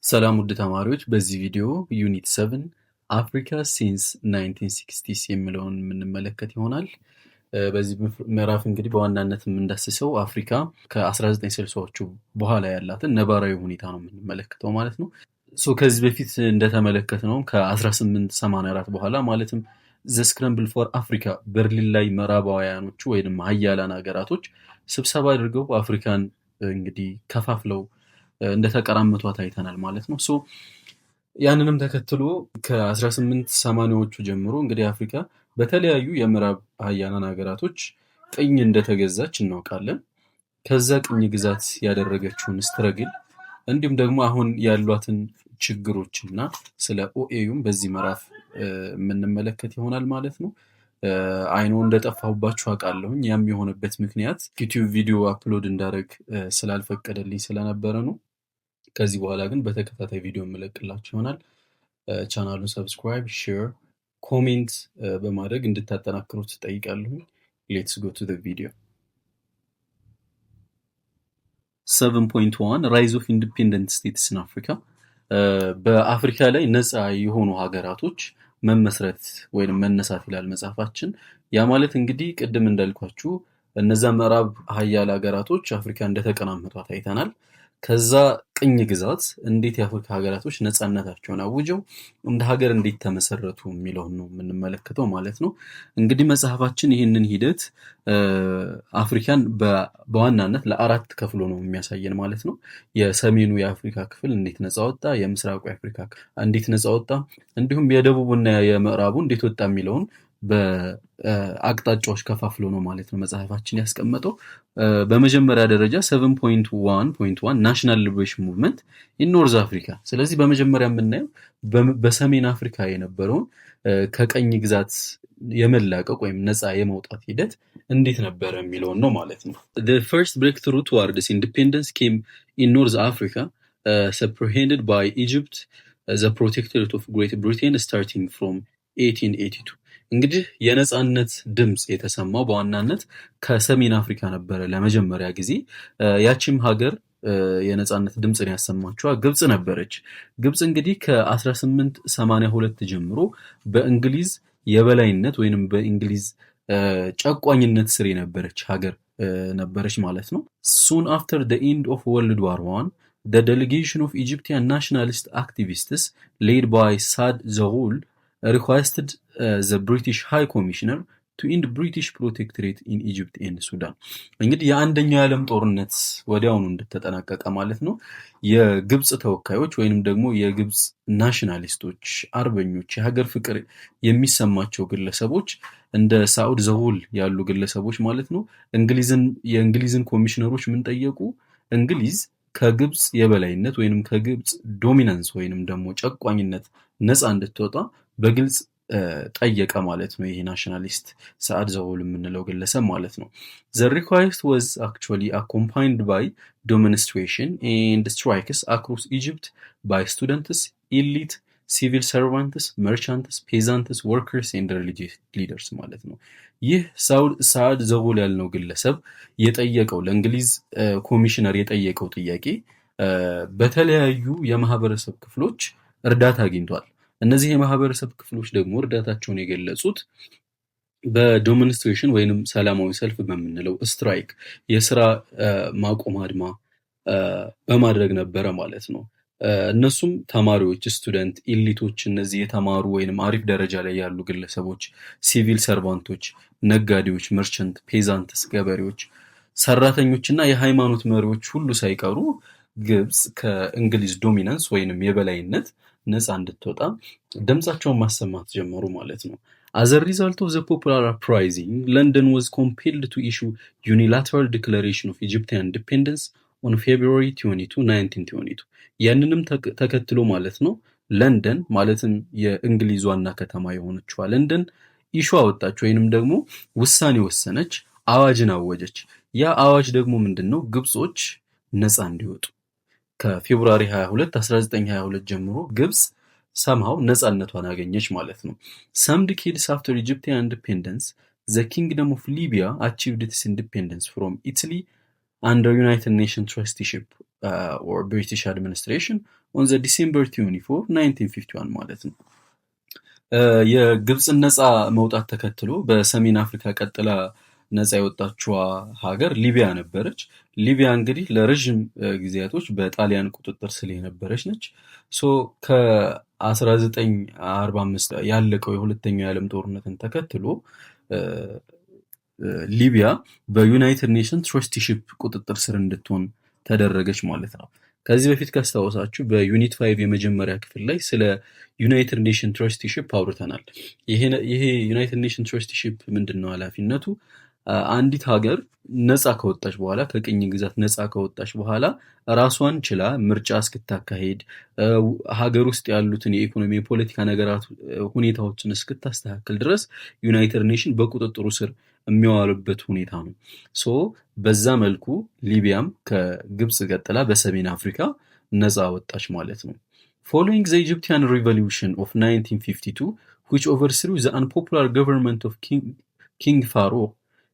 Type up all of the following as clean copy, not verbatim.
ሰላም ውድ ተማሪዎች፣ በዚህ ቪዲዮ unit 7 Africa since 1960s የሚለውን የምንመለከት ይሆናል። በዚህ ምዕራፍ እንግዲህ በዋናነት የምንዳስሰው አፍሪካ ከ1960ዎቹ በኋላ ያላትን ነባራዊ ሁኔታ ነው የምንመለከተው ማለት ነው። So ከዚህ በፊት እንደተመለከትነው ከ1884 በኋላ፣ ማለትም the Scramble for Africa፣ በርሊን ላይ ምዕራባውያኖቹ ወይም ሀያላን ሀገራቶች ስብሰባ አድርገው አፍሪካን እንግዲህ ከፋፍለው እንደተቀራመቷት አይተናል ማለት ነው። So ያንንም ተከትሎ ከ1880ዎቹ ጀምሮ እንግዲህ አፍሪካ በተለያዩ የምዕራብ ሀያላን ሀገራቶች ቅኝ እንደተገዛች እናውቃለን። ከዛ ቅኝ ግዛት ያደረገችውን struggle እንዲሁም ደግሞ አሁን ያሏትን ችግሮች እና ስለ OAU ም በዚህ ምዕራፍ የምንመለከት ይሆናል ማለት ነው። I know እንደጠፋሁባችሁ አውቃለሁኝ። ያም የሆነበት ምክንያት YouTube ቪዲዮ upload እንዳደረግ ስላልፈቀደልኝ ስለነበረ ነው። ከዚህ በኋላ ግን በተከታታይ ቪዲዮ የምለቅላችሁ ይሆናል። ቻናሉን subscribe፣ share፣ comment በማድረግ እንድታጠናክሩት እጠይቃለሁ። Let's go to the video። 7.1 Rise of Independent States in Africa። በአፍሪካ ላይ ነፃ የሆኑ ሀገራቶች መመስረት ወይም መነሳት ይላል መጽሐፋችን። ያ ማለት እንግዲህ ቅድም እንዳልኳችሁ እነዛ ምዕራብ ሀያል ሀገራቶች አፍሪካ እንደተቀራመቷት አይተናል። ከዛ ቅኝ ግዛት እንዴት የአፍሪካ ሀገራቶች ነፃነታቸውን አውጀው እንደ ሀገር እንዴት ተመሰረቱ የሚለውን ነው የምንመለከተው ማለት ነው። እንግዲህ መጽሐፋችን ይህንን ሂደት አፍሪካን በዋናነት ለአራት ከፍሎ ነው የሚያሳየን ማለት ነው። የሰሜኑ የአፍሪካ ክፍል እንዴት ነፃ ወጣ፣ የምስራቁ የአፍሪካ ክፍል እንዴት ነፃ ወጣ፣ እንዲሁም የደቡቡና የምዕራቡ እንዴት ወጣ የሚለውን በአቅጣጫዎች ከፋፍሎ ነው ማለት ነው መጽሐፋችን ያስቀመጠው። በመጀመሪያ ደረጃ 7.1.1 National Liberation Movement in North Africa። ስለዚህ በመጀመሪያ የምናየው በሰሜን አፍሪካ የነበረውን ከቅኝ ግዛት የመላቀቅ ወይም ነፃ የመውጣት ሂደት እንዴት ነበረ የሚለውን ነው ማለት ነው። The first breakthrough towards independence came in North Africa, spearheaded by Egypt, the protectorate of Great Britain, starting from 1882። እንግዲህ የነፃነት ድምፅ የተሰማው በዋናነት ከሰሜን አፍሪካ ነበረ ለመጀመሪያ ጊዜ። ያቺም ሀገር የነፃነት ድምፅን ያሰማችዋ ግብፅ ነበረች። ግብፅ እንግዲህ ከ1882 ጀምሮ በእንግሊዝ የበላይነት ወይንም በእንግሊዝ ጨቋኝነት ስር የነበረች ሀገር ነበረች ማለት ነው። Soon after the end of World War I, the delegation of Egyptian nationalist activists led by Saad Zaghloul requested the British High Commissioner to end British protectorate in Egypt and Sudan። እንግዲህ የአንደኛው የዓለም ጦርነት ወዲያውኑ እንደተጠናቀቀ ማለት ነው የግብፅ ተወካዮች ወይንም ደግሞ የግብፅ nationalist ኦች፣ አርበኞች፣ የሀገር ፍቅር የሚሰማቸው ግለሰቦች፣ እንደ ሳዑድ ዘጉል ያሉ ግለሰቦች ማለት ነው፣ እንግሊዝን የእንግሊዝን ኮሚሽነሮች ምን ጠየቁ? እንግሊዝ ከግብፅ የበላይነት ወይንም ከግብፅ dominance ወይንም ደግሞ ጨቋኝነት ነፃ እንድትወጣ በግልጽ ጠየቀ ማለት ነው። ይሄ nationalist ሰዓድ ዘጉል የምንለው ግለሰብ ማለት ነው። The request was actually accompanied by demonstration and strikes across Egypt by students, elite, civil servants, merchants, peasants, workers and religious leaders ማለት ነው። ይህ ሰዓድ ዘጉል ያልነው ግለሰብ የጠየቀው፣ ለእንግሊዝ ኮሚሽነር የጠየቀው ጥያቄ በተለያዩ የማህበረሰብ ክፍሎች እርዳታ አግኝቷል። እነዚህ የማህበረሰብ ክፍሎች ደግሞ እርዳታቸውን የገለጹት በ demonstration ወይንም ሰላማዊ ሰልፍ በምንለው strike፣ የስራ ማቆም አድማ በማድረግ ነበረ ማለት ነው። እነሱም ተማሪዎች፣ student elite ኦች፣ እነዚህ የተማሩ ወይንም አሪፍ ደረጃ ላይ ያሉ ግለሰቦች፣ civil servant ኦች፣ ነጋዴዎች፣ merchant፣ peasants፣ ገበሬዎች፣ ሰራተኞች እና የሃይማኖት መሪዎች ሁሉ ሳይቀሩ ግብፅ ከእንግሊዝ dominance ወይንም የበላይነት ነፃ እንድትወጣ ድምፃቸውን ማሰማት ጀመሩ ማለት ነው። As a result of the popular uprising, London was compelled to issue unilateral declaration of Egyptian independence on February 22, 1922። ያንንም ተከትሎ ማለት ነው ለንደን፣ ማለትም የእንግሊዝ ዋና ከተማ የሆነችዋ ለንደን issue አወጣች ወይንም ደግሞ ውሳኔ ወሰነች፣ አዋጅን አወጀች። ያ አዋጅ ደግሞ ምንድን ነው? ግብጾች ነፃ እንዲወጡ ከ February 22 1922 ጀምሮ ግብፅ somehow ነፃነቷን አገኘች ማለት ነው። Some decades after Egyptian independence, the Kingdom of Libya achieved its independence from Italy under United Nation trusteeship or British administration on the December 24 1951 ማለት ነው። የግብፅን ነፃ መውጣት ተከትሎ በሰሜን አፍሪካ ቀጥላ ነፃ የወጣችዋ ሀገር ሊቢያ ነበረች። ሊቢያ እንግዲህ ለረዥም ጊዜያቶች በጣሊያን ቁጥጥር ስር የነበረች ነች። So ከ1945 ያለቀው የሁለተኛው የዓለም ጦርነትን ተከትሎ ሊቢያ በ United Nation Trusteeship ቁጥጥር ስር እንድትሆን ተደረገች ማለት ነው። ከዚህ በፊት ካስታወሳችሁ በ unit 5 የመጀመሪያ ክፍል ላይ ስለ United Nation Trusteeship አውርተናል። ይሄ United Nation Trusteeship ምንድን ነው ኃላፊነቱ? አንዲት ሀገር ነፃ ከወጣች በኋላ፣ ከቅኝ ግዛት ነፃ ከወጣች በኋላ ራሷን ችላ ምርጫ እስክታካሄድ፣ ሀገር ውስጥ ያሉትን የኢኮኖሚ፣ የፖለቲካ ነገራት ሁኔታዎችን እስክታስተካክል ድረስ United Nation በቁጥጥሩ ስር የሚዋልበት ሁኔታ ነው። So በዛ መልኩ ሊቢያም ከግብፅ ቀጥላ በሰሜን አፍሪካ ነፃ ወጣች ማለት ነው። Following the Egyptian Revolution of 1952, which overthrew the unpopular government of King Farouk,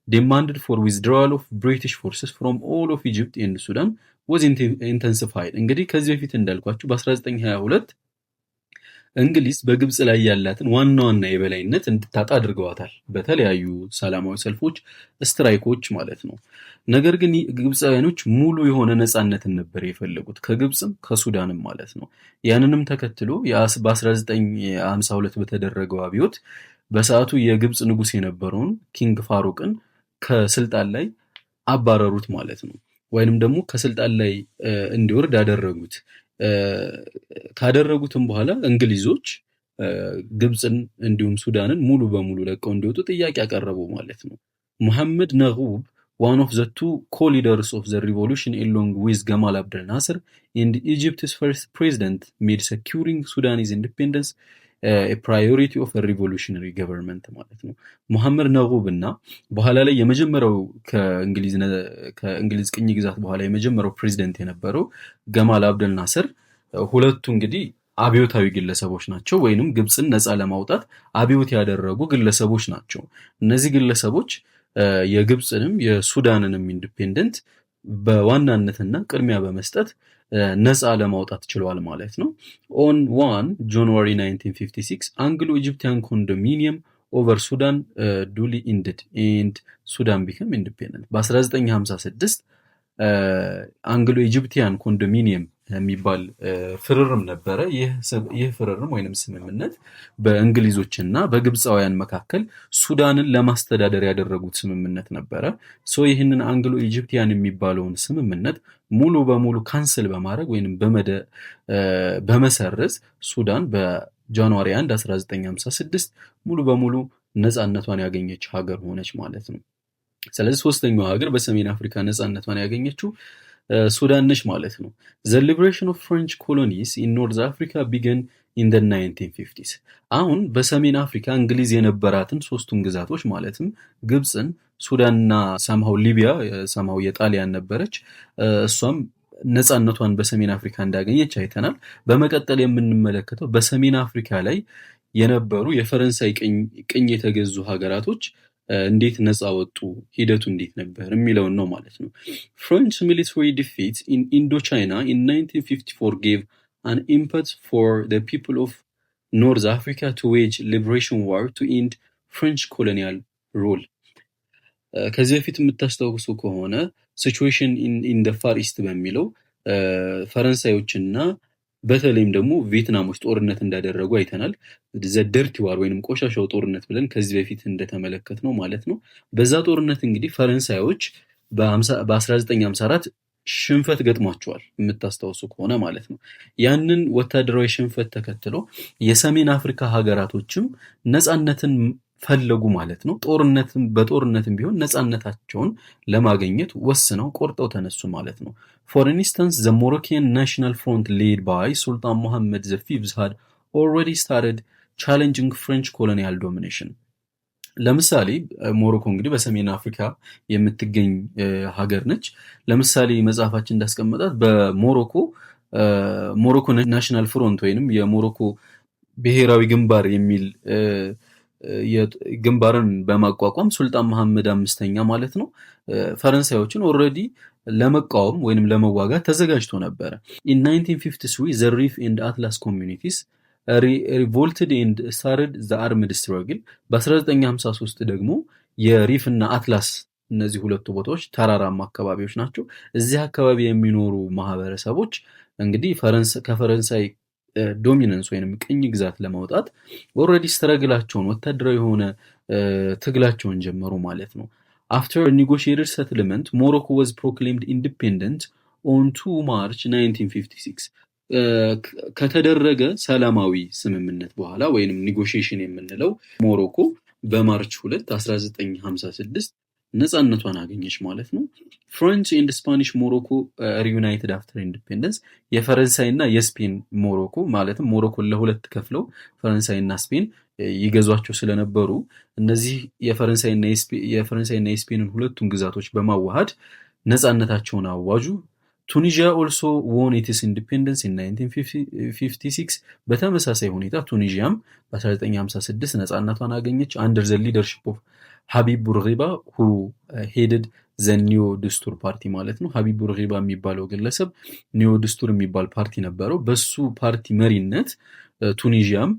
demanded for withdrawal of British forces from all of Egypt and Sudan was intensified። እንግዲህ ከዚህ በፊት እንዳልኳችሁ በ1922 እንግሊዝ በግብፅ ላይ ያላትን ዋና ዋና የበላይነት እንድታጣ አድርገዋታል። በተለያዩ ሰላማዊ ሰልፎች፣ strike ኦች ማለት ነው። ነገር ግን ግብፃውያኖች ሙሉ የሆነ ነፃነትን ነበር የፈለጉት ከግብፅም ከሱዳንም ማለት ነው። ያንንም ተከትሎ በ1952 በተደረገው አብዮት በሰዓቱ የግብፅ ንጉስ የነበረውን King ፋሩቅን ከስልጣን ላይ አባረሩት ማለት ነው። ወይንም ደግሞ ከስልጣን ላይ እንዲወርድ አደረጉት። ካደረጉትም በኋላ እንግሊዞች ግብፅን እንዲሁም ሱዳንን ሙሉ በሙሉ ለቀው እንዲወጡ ጥያቄ አቀረቡ ማለት ነው። ሙሐመድ ነጉብ, one of the two co-leaders of the revolution along with Gamal Abdel Nasser and Egypt's first president, made securing Sudanese independence priority of revolutionary government ማለት ነው። ሙሐመድ ነጉብ እና በኋላ ላይ የመጀመሪያው ከእንግሊዝ ቅኝ ግዛት በኋላ የመጀመሪያው ፕሬዚደንት የነበረው ገማል አብደል ናስር፣ ሁለቱ እንግዲህ አብዮታዊ ግለሰቦች ናቸው፣ ወይንም ግብፅን ነፃ ለማውጣት አብዮት ያደረጉ ግለሰቦች ናቸው። እነዚህ ግለሰቦች የግብፅንም የሱዳንንም independent በዋናነትና ቅድሚያ በመስጠት ነፃ ለማውጣት ችለዋል ማለት ነው። On 1 January 1956, Anglo Egyptian condominium over Sudan duly ended and Sudan became independent። በ1956 Anglo Egyptian condominium የሚባል ፍርርም ነበረ። ይህ ፍርርም ወይንም ስምምነት በእንግሊዞችና በግብፃውያን መካከል ሱዳንን ለማስተዳደር ያደረጉት ስምምነት ነበረ። So ይህንን Anglo Egyptian የሚባለውን ስምምነት ሙሉ በሙሉ cancel በማድረግ ወይንም በመሰረዝ ሱዳን በ January 1 1956 ሙሉ በሙሉ ነፃነቷን ያገኘች ሀገር ሆነች ማለት ነው። ስለዚህ ሶስተኛው ሀገር በሰሜን አፍሪካ ነፃነቷን ያገኘችው ሱዳን ነች ማለት ነው። The liberation of French colonies in North Africa began in the 1950s። አሁን በሰሜን አፍሪካ እንግሊዝ የነበራትን ሶስቱን ግዛቶች ማለትም ግብፅን፣ ሱዳንና somehow ሊቢያ፣ somehow የጣሊያን ነበረች። እሷም ነፃነቷን በሰሜን አፍሪካ እንዳገኘች አይተናል። በመቀጠል የምንመለከተው በሰሜን አፍሪካ ላይ የነበሩ የፈረንሳይ ቅኝ የተገዙ ሀገራቶች እንዴት ነፃ ወጡ፣ ሂደቱ እንዴት ነበር የሚለውን ነው ማለት ነው። French military defeat in Indochina in 1954 gave an impetus for the people of North Africa to wage liberation war to end French colonial rule። ከዚህ በፊት የምታስታውሱ ከሆነ Situation in the Far East በሚለው ፈረንሳዮችና በተለይም ደግሞ ቪየትናሞች ጦርነት እንዳደረጉ አይተናል። The dirty war ወይንም ቆሻሻው ጦርነት ብለን ከዚህ በፊት እንደተመለከትነው ማለት ነው። በዛ ጦርነት እንግዲህ ፈረንሳዮች በ1954 ሽንፈት ገጥሟቸዋል የምታስታውሱ ከሆነ ማለት ነው። ያንን ወታደራዊ ሽንፈት ተከትሎ የሰሜን አፍሪካ ሀገራቶችም ነፃነትን ፈለጉ ማለት ነው። ጦርነትም በጦርነትም ቢሆን ነፃነታቸውን ለማግኘት ወስነው ቆርጠው ተነሱ ማለት ነው። For instance, the Moroccan National Front led by Sultan Mohammed the Fifth had already started challenging French colonial domination። ለምሳሌ ሞሮኮ እንግዲህ በሰሜን አፍሪካ የምትገኝ ሀገር ነች። ለምሳሌ መጽሐፋችን እንዳስቀመጣት በሞሮኮ Morocco National Front ወይንም የሞሮኮ ብሔራዊ ግንባር የሚል ግንባርን በማቋቋም ሱልጣን መሐመድ አምስተኛ ማለት ነው ፈረንሳዮችን already ለመቃወም ወይንም ለመዋጋት ተዘጋጅቶ ነበረ። In 1953, the Rif and Atlas communities revolted and started the armed struggle። በ1953 ደግሞ የሪፍ እና አትላስ፣ እነዚህ ሁለቱ ቦታዎች ተራራማ አካባቢዎች ናቸው። እዚህ አካባቢ የሚኖሩ ማህበረሰቦች እንግዲህ ከፈረንሳይ dominance ወይንም ቅኝ ግዛት ለመውጣት already struggle ኣቸውን፣ ወታደራዊ የሆነ ትግላቸውን ጀመሩ ማለት ነው። After negotiated settlement, Morocco was proclaimed independent on 2 March 1956። ከተደረገ ሰላማዊ ስምምነት በኋላ ወይንም negotiation የምንለው ሞሮኮ በ March 2 1956 ነፃነቷን አገኘች ማለት ነው። French and Spanish Morocco reunited after independence። የፈረንሳይና የስፔን ሞሮኮ፣ ማለትም ሞሮኮን ለሁለት ከፍለው ፈረንሳይና ስፔን ይገዟቸው ስለነበሩ እነዚህ የፈረንሳይና የስፔንን ሁለቱን ግዛቶች በማዋሃድ ነፃነታቸውን አወጁ። Tunisia also won its independence in 1956። በተመሳሳይ ሁኔታ ቱኒዥያም በ1956 ነፃነቷን አገኘች under the leadership of Habib Bourguiba, who headed the Neo Destour Party ማለት ነው። ሀቢብ ቡርጊባ የሚባለው ግለሰብ ኒዮ ድስቱር የሚባል ፓርቲ ነበረው። በሱ ፓርቲ መሪነት ቱኒዥያም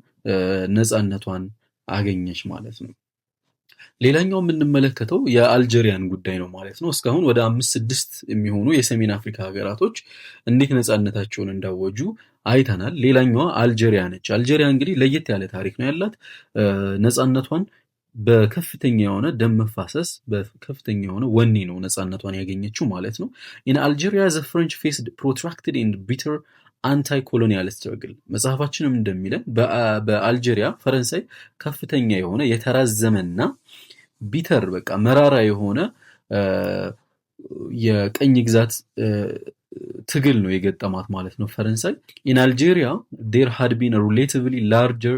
ነፃነቷን አገኘች ማለት ነው። ሌላኛው የምንመለከተው የአልጄሪያን ጉዳይ ነው ማለት ነው። እስካሁን ወደ አምስት ስድስት የሚሆኑ የሰሜን አፍሪካ ሀገራቶች እንዴት ነፃነታቸውን እንዳወጁ አይተናል። ሌላኛዋ አልጄሪያ ነች። አልጄሪያ እንግዲህ ለየት ያለ ታሪክ ነው ያላት። ነፃነቷን በከፍተኛ የሆነ ደም መፋሰስ፣ በከፍተኛ የሆነ ወኔ ነው ነፃነቷን ያገኘችው ማለት ነው። In Algeria, the French faced protracted and bitter anti colonial struggle። መጽሐፋችንም እንደሚለን በአልጄሪያ ፈረንሳይ ከፍተኛ የሆነ የተራዘመና bitter፣ በቃ መራራ የሆነ የቅኝ ግዛት ትግል ነው የገጠማት ማለት ነው ፈረንሳይ። In Algeria, there had been relatively larger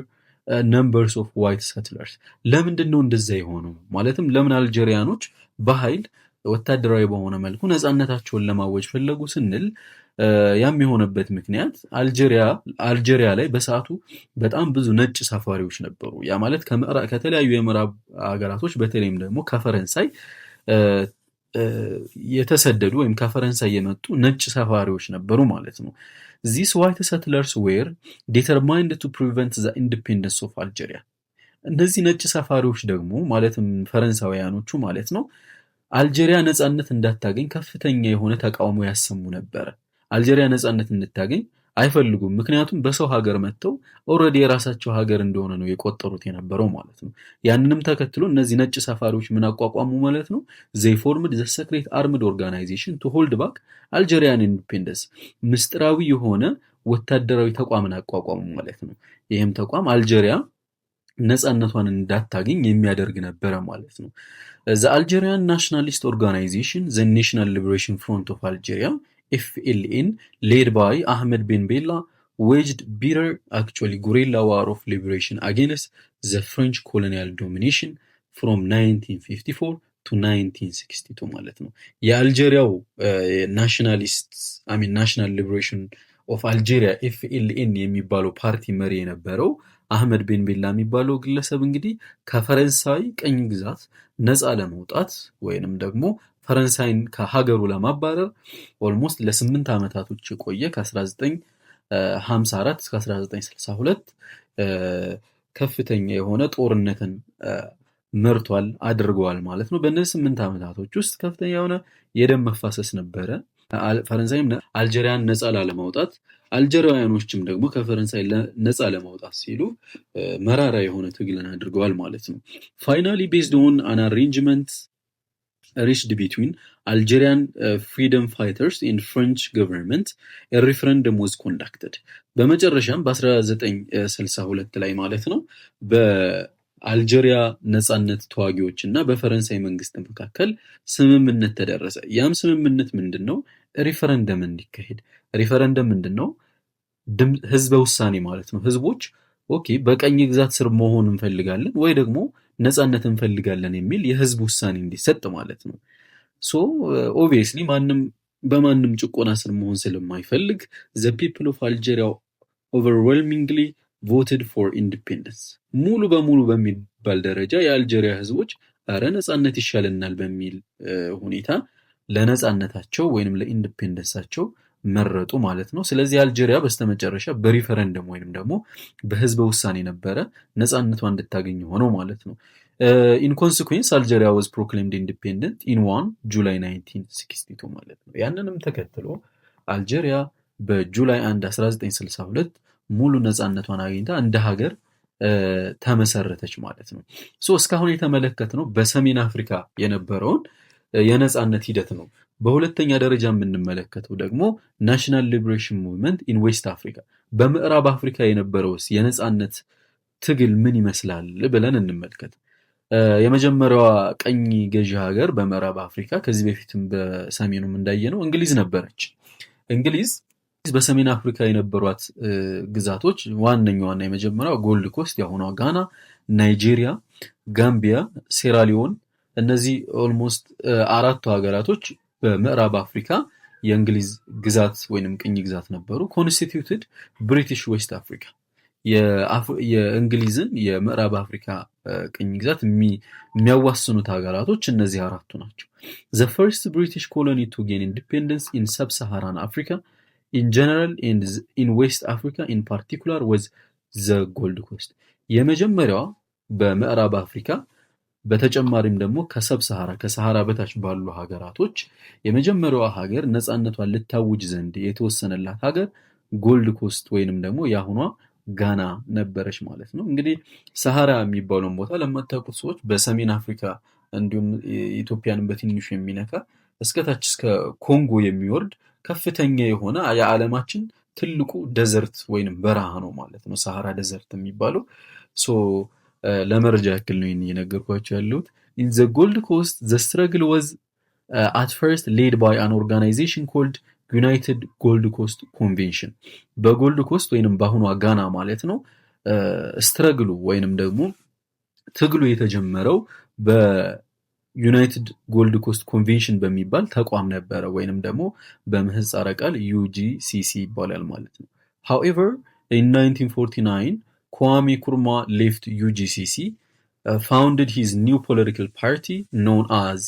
numbers of white settlers። ለምንድን ነው እንደዛ የሆነው? ማለትም ለምን አልጄሪያኖች በኃይል ወታደራዊ በሆነ መልኩ ነፃነታቸውን ለማወጅ ፈለጉ ስንል ያም የሆነበት ምክንያት አልጄሪያ ላይ በሰዓቱ በጣም ብዙ ነጭ ሰፋሪዎች ነበሩ። ያ ማለት ከተለያዩ የምዕራብ ሀገራቶች፣ በተለይም ደግሞ ከፈረንሳይ የተሰደዱ ወይም ከፈረንሳይ የመጡ ነጭ ሰፋሪዎች ነበሩ ማለት ነው። These white settlers were determined to prevent the independence of Algeria። እነዚህ ነጭ ሰፋሪዎች ደግሞ፣ ማለትም ፈረንሳውያኖቹ ማለት ነው፣ አልጄሪያ ነፃነት እንዳታገኝ ከፍተኛ የሆነ ተቃውሞ ያሰሙ ነበረ። አልጄሪያ ነፃነት እንድታገኝ አይፈልጉም። ምክንያቱም በሰው ሀገር መጥተው already የራሳቸው ሀገር እንደሆነ ነው የቆጠሩት የነበረው ማለት ነው። ያንንም ተከትሎ እነዚህ ነጭ ሰፋሪዎች ምን አቋቋሙ ማለት ነው? They formed the secret armed organization to hold back Algerian independence። ምስጢራዊ የሆነ ወታደራዊ ተቋምን አቋቋሙ ማለት ነው። ይህም ተቋም አልጄሪያ ነፃነቷን እንዳታገኝ የሚያደርግ ነበረ ማለት ነው። The Algerian nationalist organization, the National Liberation Front of Algeria, FLN, led by Ahmed Ben Bella, waged bitter, actually guerrilla war of liberation against the French colonial domination from 1954 to 1962 ማለት ነው። የአልጄሪያው nationalist, I mean, National Liberation of Algeria FLN የሚባለው ፓርቲ መሪ የነበረው አህመድ ቤን ቤላ የሚባለው ግለሰብ እንግዲህ ከፈረንሳይ ቅኝ ግዛት ነፃ ለመውጣት ወይንም ደግሞ ፈረንሳይን ከሀገሩ ለማባረር almost ለ8 ዓመታቶች የቆየ፣ ከ1954 እስከ 1962 ከፍተኛ የሆነ ጦርነትን መርቷል፣ አድርገዋል ማለት ነው። በእነዚህ 8 ዓመታቶች ውስጥ ከፍተኛ የሆነ የደም መፋሰስ ነበረ። ፈረንሳይም አልጄሪያን ነፃ ላለማውጣት፣ አልጄሪያውያኖችም ደግሞ ከፈረንሳይ ነፃ ለማውጣት ሲሉ መራራ የሆነ ትግልን አድርገዋል ማለት ነው። Finally, based on an arrangement reached between Algerian freedom fighters and French government, referendum was conducted። በመጨረሻም በ1962 ላይ ማለት ነው በአልጄሪያ ነፃነት ተዋጊዎች እና በፈረንሳይ መንግስት መካከል ስምምነት ተደረሰ። ያም ስምምነት ምንድን ነው? ሪፈረንደም እንዲካሄድ። ሪፈረንደም ምንድን ነው? ህዝበ ውሳኔ ማለት ነው። ህዝቦች okay በቅኝ ግዛት ስር መሆን እንፈልጋለን ወይ ደግሞ ነፃነት እንፈልጋለን የሚል የህዝብ ውሳኔ እንዲሰጥ ማለት ነው። So obviously ማንም በማንም ጭቆና ስር መሆን ስለማይፈልግ the people of Algeria overwhelmingly voted for independence። ሙሉ በሙሉ በሚባል ደረጃ የአልጄሪያ ህዝቦች ኧረ ነፃነት ይሻለናል በሚል ሁኔታ ለነፃነታቸው ወይንም ለ independence ኣቸው መረጡ ማለት ነው። ስለዚህ አልጄሪያ በስተመጨረሻ በሪፈረንደም ወይንም ደግሞ በህዝበ ውሳኔ ነበረ ነፃነቷ እንድታገኝ ሆነው ማለት ነው። In consequence, Algeria was proclaimed independent in 1 July 1962 ማለት ነው። ያንንም ተከትሎ አልጄሪያ በ July 1 1962 ሙሉ ነፃነቷን አግኝታ እንደ ሀገር ተመሰረተች ማለት ነው። So እስካሁን የተመለከትነው በሰሜን አፍሪካ የነበረውን የነፃነት ሂደት ነው። በሁለተኛ ደረጃ የምንመለከተው ደግሞ national liberation movement in West Africa፣ በምዕራብ አፍሪካ የነበረውስ የነፃነት ትግል ምን ይመስላል ብለን እንመልከት። የመጀመሪያዋ ቅኝ ገዢ ሀገር በምዕራብ አፍሪካ ከዚህ በፊትም በሰሜኑም እንዳየነው እንግሊዝ ነበረች። እንግሊዝ በሰሜን አፍሪካ የነበሯት ግዛቶች ዋነኛዋና የመጀመሪያው Gold Coast የአሁኗ ጋና፣ ናይጄሪያ፣ ጋምቢያ፣ ሴራሊዮን፣ እነዚህ almost አራቱ ሀገራቶች በምዕራብ አፍሪካ የእንግሊዝ ግዛት ወይንም ቅኝ ግዛት ነበሩ። Constituted British West Africa፣ የእንግሊዝን የምዕራብ አፍሪካ ቅኝ ግዛት የሚያዋስኑት ሀገራቶች እነዚህ አራቱ ናቸው። The first British colony to gain independence in Sub-Saharan Africa in general and in West Africa in particular was the Gold Coast። የመጀመሪያዋ በምዕራብ አፍሪካ በተጨማሪም ደግሞ ከ Sub-Sahara፣ ከሰሃራ በታች ባሉ ሀገራቶች የመጀመሪያዋ ሀገር ነፃነቷን ልታውጅ ዘንድ የተወሰነላት ሀገር Gold Coast ወይንም ደግሞ የአሁኗ ጋና ነበረች ማለት ነው። እንግዲህ ሰሃራ የሚባለውን ቦታ ለማታውቁት ሰዎች በሰሜን አፍሪካ እንዲሁም ኢትዮጵያንን በትንሹ የሚነካ እስከታች እስከ ኮንጎ የሚወርድ ከፍተኛ የሆነ የዓለማችን ትልቁ desert ወይንም በረሃ ነው ማለት ነው፣ Sahara Desert የሚባለው። So ለመረጃ ያክል ነው ይህን እየነገርኳቸው ያለሁት። In the Gold Coast, the struggle was at first led by an organization called United Gold Coast Convention። በ Gold Coast ወይንም በአሁኗ ጋና ማለት ነው struggle ኡ ወይንም ደግሞ ትግሉ የተጀመረው በ United Gold Coast Convention በሚባል ተቋም ነበረ ወይንም ደግሞ በምህጻረ ቃል UGCC ይባላል ማለት ነው። However, in 1949 Kwame Nkrumah left UGCC, founded his new political party known as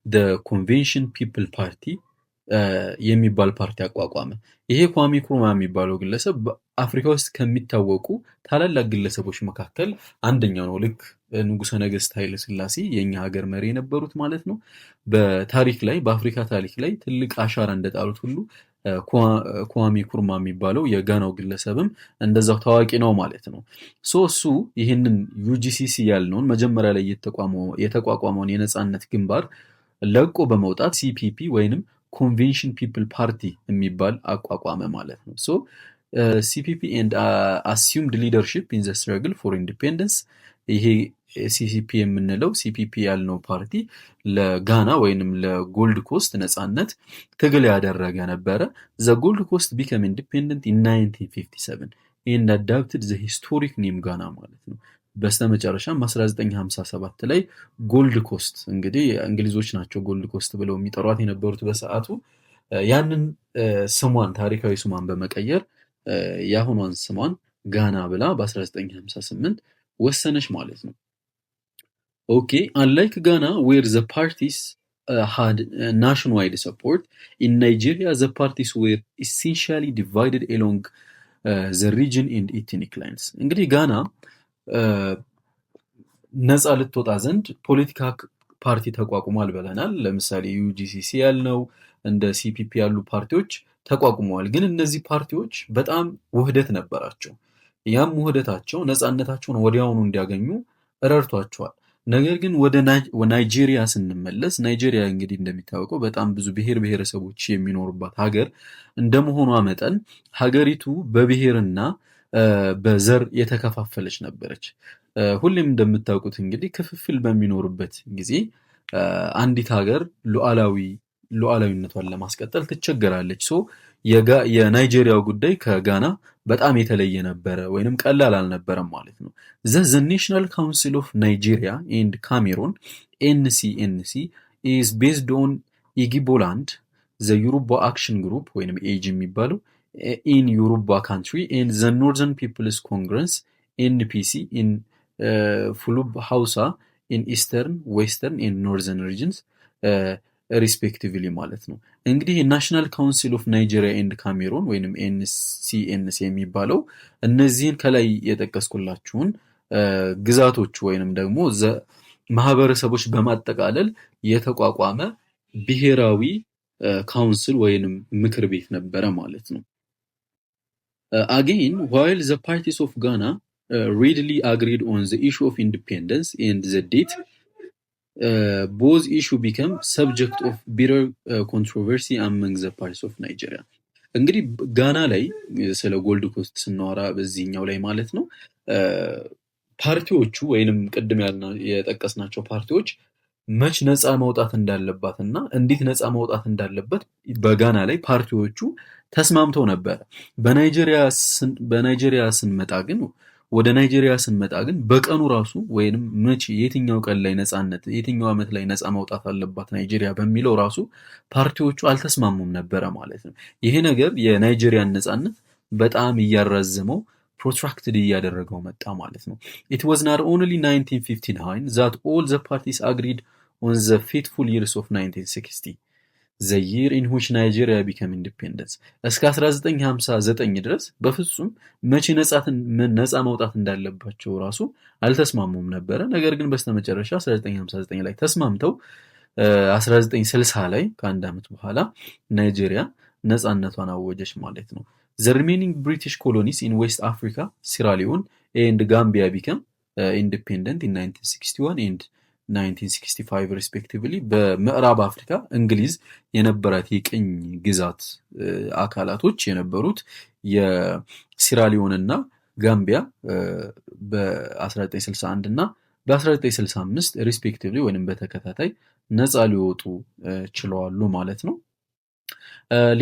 the Convention People Party የሚባል ፓርቲ አቋቋመ። ይሄ ኳሜ ንክሩማ የሚባለው ግለሰብ በአፍሪካ ውስጥ ከሚታወቁ ታላላቅ ግለሰቦች መካከል አንደኛው ነው። ልክ ንጉሠ ነገሥት ኃይለ ሥላሴ የኛ ሀገር መሪ የነበሩት ማለት ነው። በታሪክ ላይ፣ በአፍሪካ ታሪክ ላይ ትልቅ አሻራ እንደጣሉት ሁሉ ኳሜ ንክሩማ የሚባለው የጋናው ግለሰብም እንደዛው ታዋቂ ነው ማለት ነው። So እሱ ይህንን UGCC ያልነውን መጀመሪያ ላይ የተቋቋመውን የነፃነት ግንባር ለቆ በመውጣት CPP ወይንም Convention People Party የሚባል አቋቋመ ማለት ነው። So CPP and assumed leadership in the struggle for independence። ይሄ CCP የምንለው፣ CPP ያልነው ፓርቲ ለጋና ወይንም ለ Gold Coast ነፃነት ትግል ያደረገ ነበረ። The Gold Coast became independent in 1957 and adopted the historic name Ghana ማለት ነው። በስተመጨረሻም 1957 ላይ Gold Coast፣ እንግዲህ እንግሊዞች ናቸው Gold Coast ብለው የሚጠሯት የነበሩት በሰዓቱ፣ ያንን ስሟን፣ ታሪካዊ ስሟን በመቀየር የአሁኗን ስሟን ጋና ብላ በ1958 ወሰነች ማለት ነው። Okay, unlike Ghana, where the parties had nationwide support, in Nigeria the parties were essentially divided along the region and ethnic lines። እንግዲህ ጋና ነፃ ልትወጣ ዘንድ ፖለቲካ ፓርቲ ተቋቁሟል ብለናል። ለምሳሌ UGCC ያልነው፣ እንደ CPP ያሉ ፓርቲዎች ተቋቁመዋል። ግን እነዚህ ፓርቲዎች በጣም ውህደት ነበራቸው። ያም ውህደታቸው ነፃነታቸውን ወዲያውኑ እንዲያገኙ ረድቷቸዋል። ነገር ግን ወደ ናይጄሪያ ስንመለስ፣ ናይጄሪያ እንግዲህ እንደሚታወቀው በጣም ብዙ ብሔር ብሔረሰቦች የሚኖሩባት ሀገር እንደመሆኗ መጠን ሀገሪቱ በብሔርና በዘር የተከፋፈለች ነበረች። ሁሌም እንደምታውቁት እንግዲህ ክፍፍል በሚኖርበት ጊዜ አንዲት ሀገር ሉዓላዊነቷን ለማስቀጠል ትቸገራለች። So የናይጄሪያው ጉዳይ ከጋና በጣም የተለየ ነበረ ወይንም ቀላል አልነበረም ማለት ነው። The National Council of Nigeria and Cameroon, NCNC, is based on Igboland, the Yoruba Action Group ወይንም AG የሚባለው in Yoruba country and the Northern People's Congress. NPC in Fulbe Hausa in eastern, western and northern regions respectively ማለት ነው። እንግዲህ National Council of Nigeria and Cameroon ወይንም NCNC የሚባለው እነዚህን ከላይ የጠቀስኩላችሁን ግዛቶች ወይንም ደግሞ ማህበረሰቦች በማጠቃለል የተቋቋመ ብሔራዊ council ወይንም ምክር ቤት ነበረ ማለት ነው። Again, while the parties of Ghana readily agreed on the issue of independence and the date, both issue become subject of bitter controversy among the parties of Nigeria። እንግዲህ ጋና ላይ ስለ Gold Coast ስናወራ በዚህኛው ላይ ማለት ነው፣ ፓርቲዎቹ ወይንም ቅድም የጠቀስናቸው ፓርቲዎች መች ነፃ መውጣት እንዳለባት እና እንዴት ነፃ መውጣት እንዳለበት በጋና ላይ ፓርቲዎቹ ተስማምተው ነበረ። በናይጄሪያ ስንመጣ ግን፣ ወደ ናይጄሪያ ስንመጣ ግን በቀኑ ራሱ ወይንም መቼ፣ የትኛው ቀን ላይ ነፃነት፣ የትኛው ዓመት ላይ ነፃ መውጣት አለባት ናይጄሪያ በሚለው ራሱ ፓርቲዎቹ አልተስማሙም ነበረ ማለት ነው። ይሄ ነገር የናይጄሪያን ነፃነት በጣም እያራዘመው፣ protracted እያደረገው መጣ ማለት ነው። It was not only 1959 that all the parties agreed on the fateful years of 1960, the year in which Nigeria became independence። እስከ 1959 ድረስ በፍጹም መቼ ነፃ መውጣት እንዳለባቸው ራሱ አልተስማሙም ነበረ። ነገር ግን በስተመጨረሻ 1959 ላይ ተስማምተው 1960 ላይ ከአንድ ዓመት በኋላ ናይጄሪያ ነፃነቷን አወጀች ማለት ነው። The remaining British colonies in West Africa, Sierra Leone and Gambia, became independent in 1961 and 1965 respectively። በምዕራብ አፍሪካ እንግሊዝ የነበራት የቅኝ ግዛት አካላቶች የነበሩት የሲራሊዮን እና ጋምቢያ በ1961 እና በ1965 respectively ወይንም በተከታታይ ነፃ ሊወጡ ችለዋል ማለት ነው።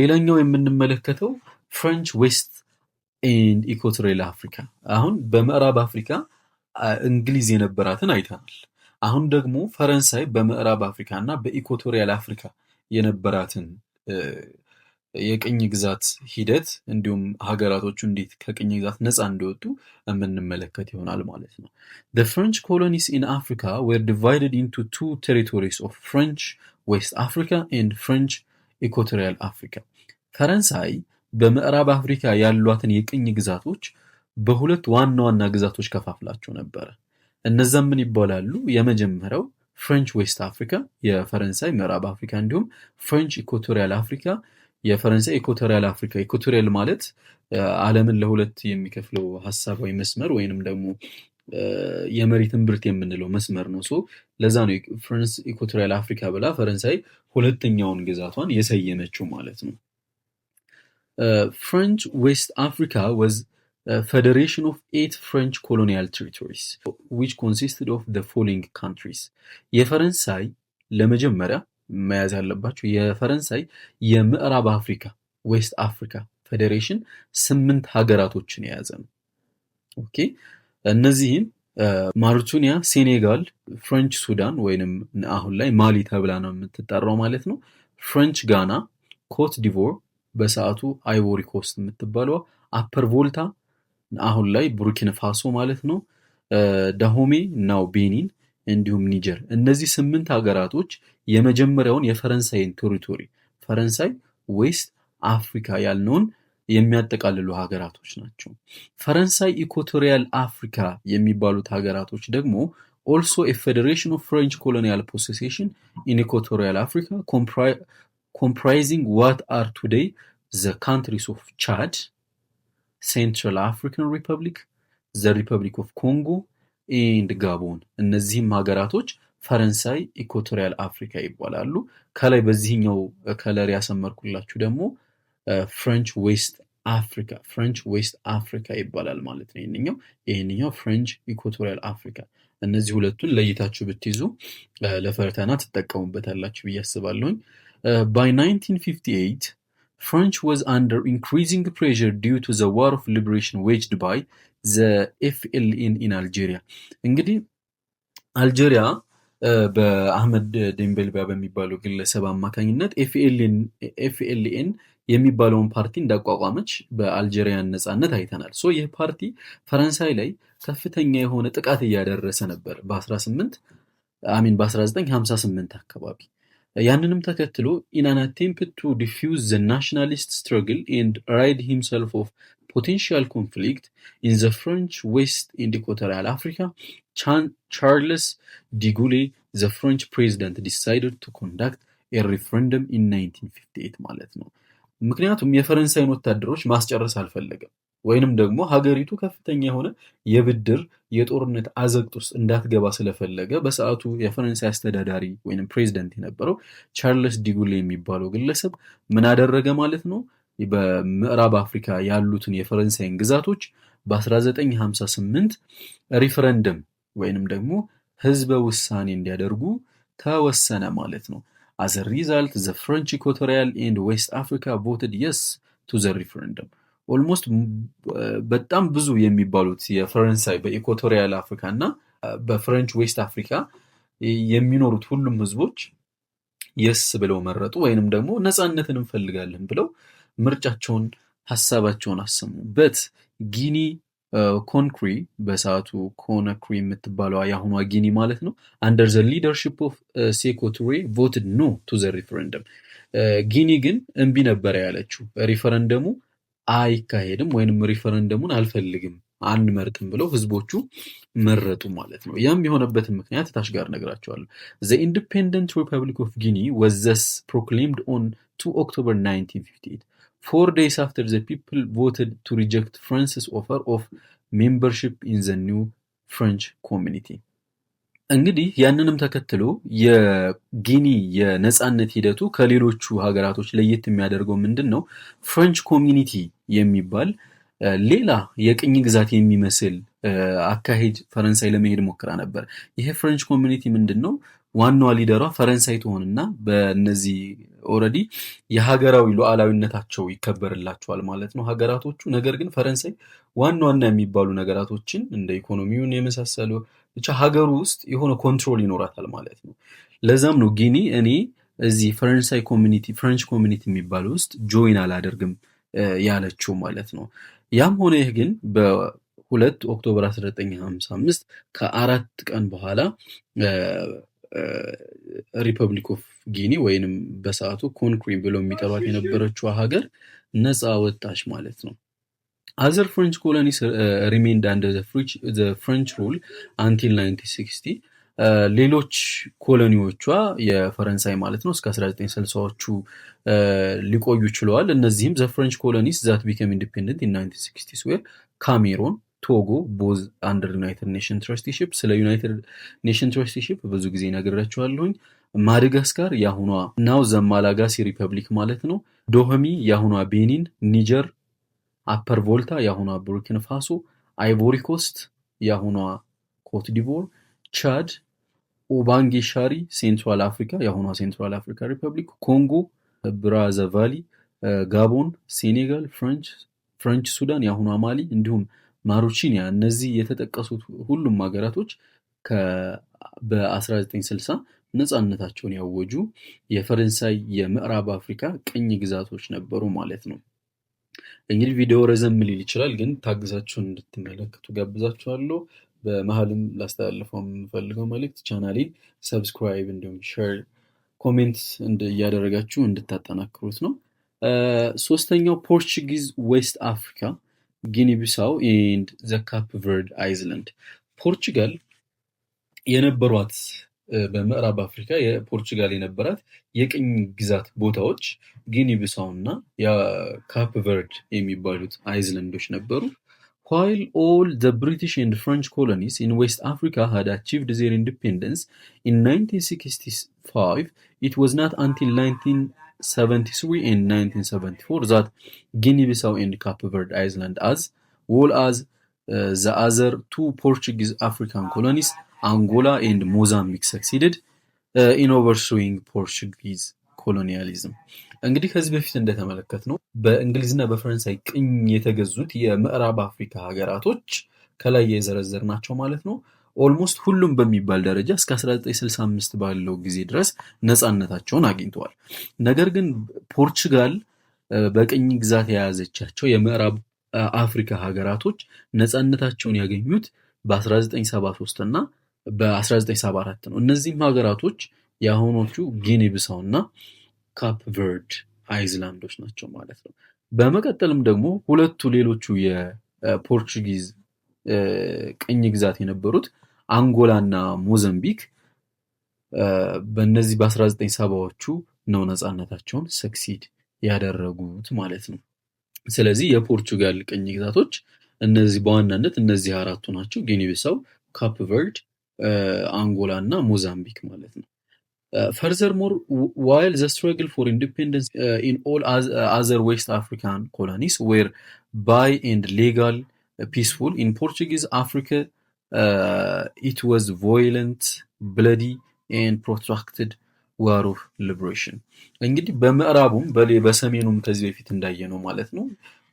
ሌላኛው የምንመለከተው French West and Equatorial Africa። አሁን በምዕራብ አፍሪካ እንግሊዝ የነበራትን አይተናል። አሁን ደግሞ ፈረንሳይ በምዕራብ አፍሪካ እና በ Equatorial Africa የነበራትን የቅኝ ግዛት ሂደት እንዲሁም ሀገራቶቹ እንዴት ከቅኝ ግዛት ነፃ እንደወጡ የምንመለከት ይሆናል ማለት ነው። The French colonies in Africa were divided into two territories of French West Africa and French Equatorial Africa። ፈረንሳይ በምዕራብ አፍሪካ ያሏትን የቅኝ ግዛቶች በሁለት ዋና ዋና ግዛቶች ከፋፍላቸው ነበረ። እነዛም ምን ይባላሉ? የመጀመሪያው French West Africa፣ የፈረንሳይ ምዕራብ አፍሪካ፣ እንዲሁም French Equatorial Africa፣ የፈረንሳይ Equatorial Africa። Equatorial ማለት ዓለምን ለሁለት የሚከፍለው ሀሳባዊ መስመር ወይንም ደግሞ የመሬት እምብርት የምንለው መስመር ነው። So ለዛ ነው French Equatorial Africa ብላ ፈረንሳይ ሁለተኛውን ግዛቷን የሰየመችው ማለት ነው። French West Africa was federation of eight French colonial territories which consisted of the following countries። የፈረንሳይ፣ ለመጀመሪያ መያዝ ያለባችሁ፣ የፈረንሳይ የምዕራብ አፍሪካ West Africa ፌዴሬሽን ስምንት ሀገራቶችን የያዘ ነው። Okay፣ እነዚህም ማሪታኒያ፣ ሴኔጋል፣ French Sudan ወይንም አሁን ላይ ማሊ ተብላ ነው የምትጠራው ማለት ነው። French Guiana፣ Côte d'Ivoire፣ በሰዓቱ Ivory Coast የምትባለዋ፣ Upper Volta፣ አሁን ላይ ቡርኪና ፋሶ ማለት ነው፣ ዳሆሜ now ቤኒን፣ እንዲሁም ኒጀር። እነዚህ ስምንት ሀገራቶች የመጀመሪያውን የፈረንሳይን territory፣ ፈረንሳይ West Africa ያልነውን የሚያጠቃልሉ ሀገራቶች ናቸው። ፈረንሳይ Equatorial Africa የሚባሉት ሀገራቶች ደግሞ also a federation of French colonial possession in Equatorial Africa comprising what are today the countries of Chad, Central African Republic, the Republic of Congo and Gabon። እነዚህም ሀገራቶች ፈረንሳይ Equatorial Africa ይባላሉ። ከላይ በዚህኛው color ያሰመርኩላችሁ ደግሞ French West Africa፣ French West Africa ይባላል ማለት ነው። ይህንኛው French Equatorial Africa። እነዚህ ሁለቱን ለይታችሁ ብትይዙ ለፈተና ትጠቀሙበታላችሁ ብዬ አስባለሁኝ። By 1958 French was under increasing pressure due to the war of liberation waged by the FLN in Algeria። እንግዲህ አልጄሪያ በአህመድ ቤን ቤላ በሚባለው ግለሰብ አማካኝነት FLN የሚባለውን ፓርቲ እንዳቋቋመች በአልጄሪያን ነጻነት አይተናል። So ይህ ፓርቲ ፈረንሳይ ላይ ከፍተኛ የሆነ ጥቃት እያደረሰ ነበር በ18 I mean በ1958 አካባቢ። ያንንም ተከትሎ in an attempt to defuse the nationalist struggle and rid himself of potential conflict in the French West and Equatorial Africa, Charles de Gaulle, the French president, decided to conduct a referendum in 1958 ማለት ነው። ምክንያቱም የፈረንሳይን ወታደሮች ማስጨረስ አልፈለገም፣ ወይንም ደግሞ ሀገሪቱ ከፍተኛ የሆነ የብድር የጦርነት አዘቅት ውስጥ እንዳትገባ ስለፈለገ በሰዓቱ የፈረንሳይ አስተዳዳሪ ወይንም ፕሬዚደንት የነበረው ቻርልስ ዲጉሌ የሚባለው ግለሰብ ምን አደረገ ማለት ነው? በምዕራብ አፍሪካ ያሉትን የፈረንሳይን ግዛቶች በ1958 ሪፈረንደም ወይንም ደግሞ ህዝበ ውሳኔ እንዲያደርጉ ተወሰነ ማለት ነው። As a result, the French Equatorial and West Africa voted yes to the referendum. Almost በጣም ብዙ የሚባሉት የፈረንሳይ በ Equatorial Africa እና በ French West Africa የሚኖሩት ሁሉም ህዝቦች yes ብለው መረጡ፣ ወይንም ደግሞ ነፃነትን እንፈልጋለን ብለው ምርጫቸውን ሀሳባቸውን አሰሙ። But Guinea Conakry፣ በሰዓቱ ኮናክሪ የምትባለዋ የአሁኗ ጊኒ ማለት ነው፣ under the leadership of Sékou Touré voted no to the referendum። ጊኒ ግን እምቢ ነበረ ያለችው፣ ሪፈረንደሙ አይካሄድም ወይንም ሪፈረንደሙን አልፈልግም፣ አንመርጥም ብለው ህዝቦቹ መረጡ ማለት ነው። ያም የሆነበትን ምክንያት ታች ጋር እነግራችኋለሁ። The independent Republic of Guinea was thus proclaimed on 2 October 1958, 4 days after the people voted to reject France's offer of membership in the new French Community። እንግዲህ ያንንም ተከትሎ የጊኒ የነጻነት ሂደቱ ከሌሎቹ ሀገራቶች ለየት የሚያደርገው ምንድን ነው? French Community የሚባል ሌላ የቅኝ ግዛት የሚመስል አካሄድ ፈረንሳይ ለመሄድ ሞክራ ነበር። ይሄ French Community ምንድን ነው? ዋናዋ leader ሯ ፈረንሳይ ትሆንና በእነዚህ already የሀገራዊ ሉዓላዊነታቸው ይከበርላቸዋል ማለት ነው ሀገራቶቹ። ነገር ግን ፈረንሳይ ዋና ዋና የሚባሉ ነገራቶችን እንደ ኢኮኖሚውን የመሳሰሉ ብቻ ሀገሩ ውስጥ የሆነ control ይኖራታል ማለት ነው። ለዛም ነው ጊኒ እኔ እዚህ ፈረንሳይ community French Community የሚባለው ውስጥ join አላደርግም ያለችው ማለት ነው። ያም ሆነ ይህ ግን በ2 October 1955 ከ4 ቀን በኋላ Republic of Guinea ወይንም በሰዓቱ ኮንክሪ ብለው የሚጠሯት የነበረችው ሀገር ነፃ ወጣች ማለት ነው። Other French colonies remained under French rule until 1960። ሌሎች colony ዎቿ የፈረንሳይ ማለት ነው እስከ 1960ዎቹ ሊቆዩ ችለዋል። እነዚህም the French colonies that became independent in 1960 were Cameroon፣ Togo, both under United Nation trusteeship። ስለ United Nation trusteeship ብዙ ጊዜ ነግሬያችኋለሁኝ። ማዳጋስካር፣ የአሁኗ now the Malagasy Republic ማለት ነው። ዶሆሚ፣ የአሁኗ ቤኒን፣ ኒጀር፣ Upper Volta፣ የአሁኗ ቡርኪና ፋሶ፣ አይቮሪ ኮስት፣ የአሁኗ ኮት ዲቮር፣ ቻድ፣ ኡባንጊ ሻሪ፣ Central Africa፣ የአሁኗ Central Africa Republic፣ ኮንጎ ብራዛቪል፣ ጋቦን፣ ሴኔጋል፣ French Sudan፣ የአሁኗ ማሊ፣ እንዲሁም ማውሪታኒያ። እነዚህ የተጠቀሱት ሁሉም ሀገራቶች በ1960 ነፃነታቸውን ያወጁ የፈረንሳይ የምዕራብ አፍሪካ ቅኝ ግዛቶች ነበሩ ማለት ነው። እንግዲህ ቪዲዮ ረዘም ሊል ይችላል፣ ግን ታግሳችሁ እንድትመለከቱ ጋብዛችኋለሁ። በመሀልም ላስተላልፈው የምፈልገው መልእክት ቻናሌን subscribe እንዲሁም share፣ comment እያደረጋችሁ እንድታጠናክሩት ነው። ሶስተኛው Portuguese West Africa, Guinea Bissau and the Cape Verde Island። ፖርቹጋል የነበሯት በምዕራብ አፍሪካ የፖርቹጋል የነበራት የቅኝ ግዛት ቦታዎች ጊኒ ቢሳው እና የካፕ ቨርድ የሚባሉት island ኦች ነበሩ። While all the British and French colonies in West Africa had achieved their independence in 1965, it was not until 1973 and 1974 that Guinea-Bissau and Cape Verde Island, as well as the other two Portuguese African colonies, Angola and Mozambique, succeeded in overthrowing Portuguese colonialism። እንግዲህ ከዚህ በፊት እንደተመለከትነው በእንግሊዝና በፈረንሳይ ቅኝ የተገዙት የምዕራብ አፍሪካ ሀገራቶች ከላይ የዘረዘርናቸው ማለት ነው። Almost ሁሉም በሚባል ደረጃ እስከ 1965 ባለው ጊዜ ድረስ ነፃነታቸውን አግኝተዋል። ነገር ግን ፖርቹጋል በቅኝ ግዛት የያዘቻቸው የምዕራብ አፍሪካ ሀገራቶች ነፃነታቸውን ያገኙት በ1973 እና በ1974 ነው። እነዚህም ሀገራቶች የአሁኖቹ ጊኒ ቢሳው እና ካፕ ቨርድ island ኦች ናቸው ማለት ነው። በመቀጠልም ደግሞ ሁለቱ ሌሎቹ የ Portuguese ቅኝ ግዛት የነበሩት አንጎላ እና ሞዘምቢክ በእነዚህ በ1970ዎቹ ነው ነፃነታቸውን succeed ያደረጉት ማለት ነው። ስለዚህ የፖርቹጋል ቅኝ ግዛቶች እነዚህ በዋናነት እነዚህ አራቱ ናቸው። ጊኒ ቢሳው፣ ካፕ ቨርድ፣ አንጎላ እና ሞዛምቢክ ማለት ነው። Furthermore, while the struggle for independence in all other West African colonies were by and legal peaceful, in Portuguese Africa it was violent, bloody and protracted war of liberation። እንግዲህ በምዕራቡም በሰሜኑም ከዚህ በፊት እንዳየነው ማለት ነው፣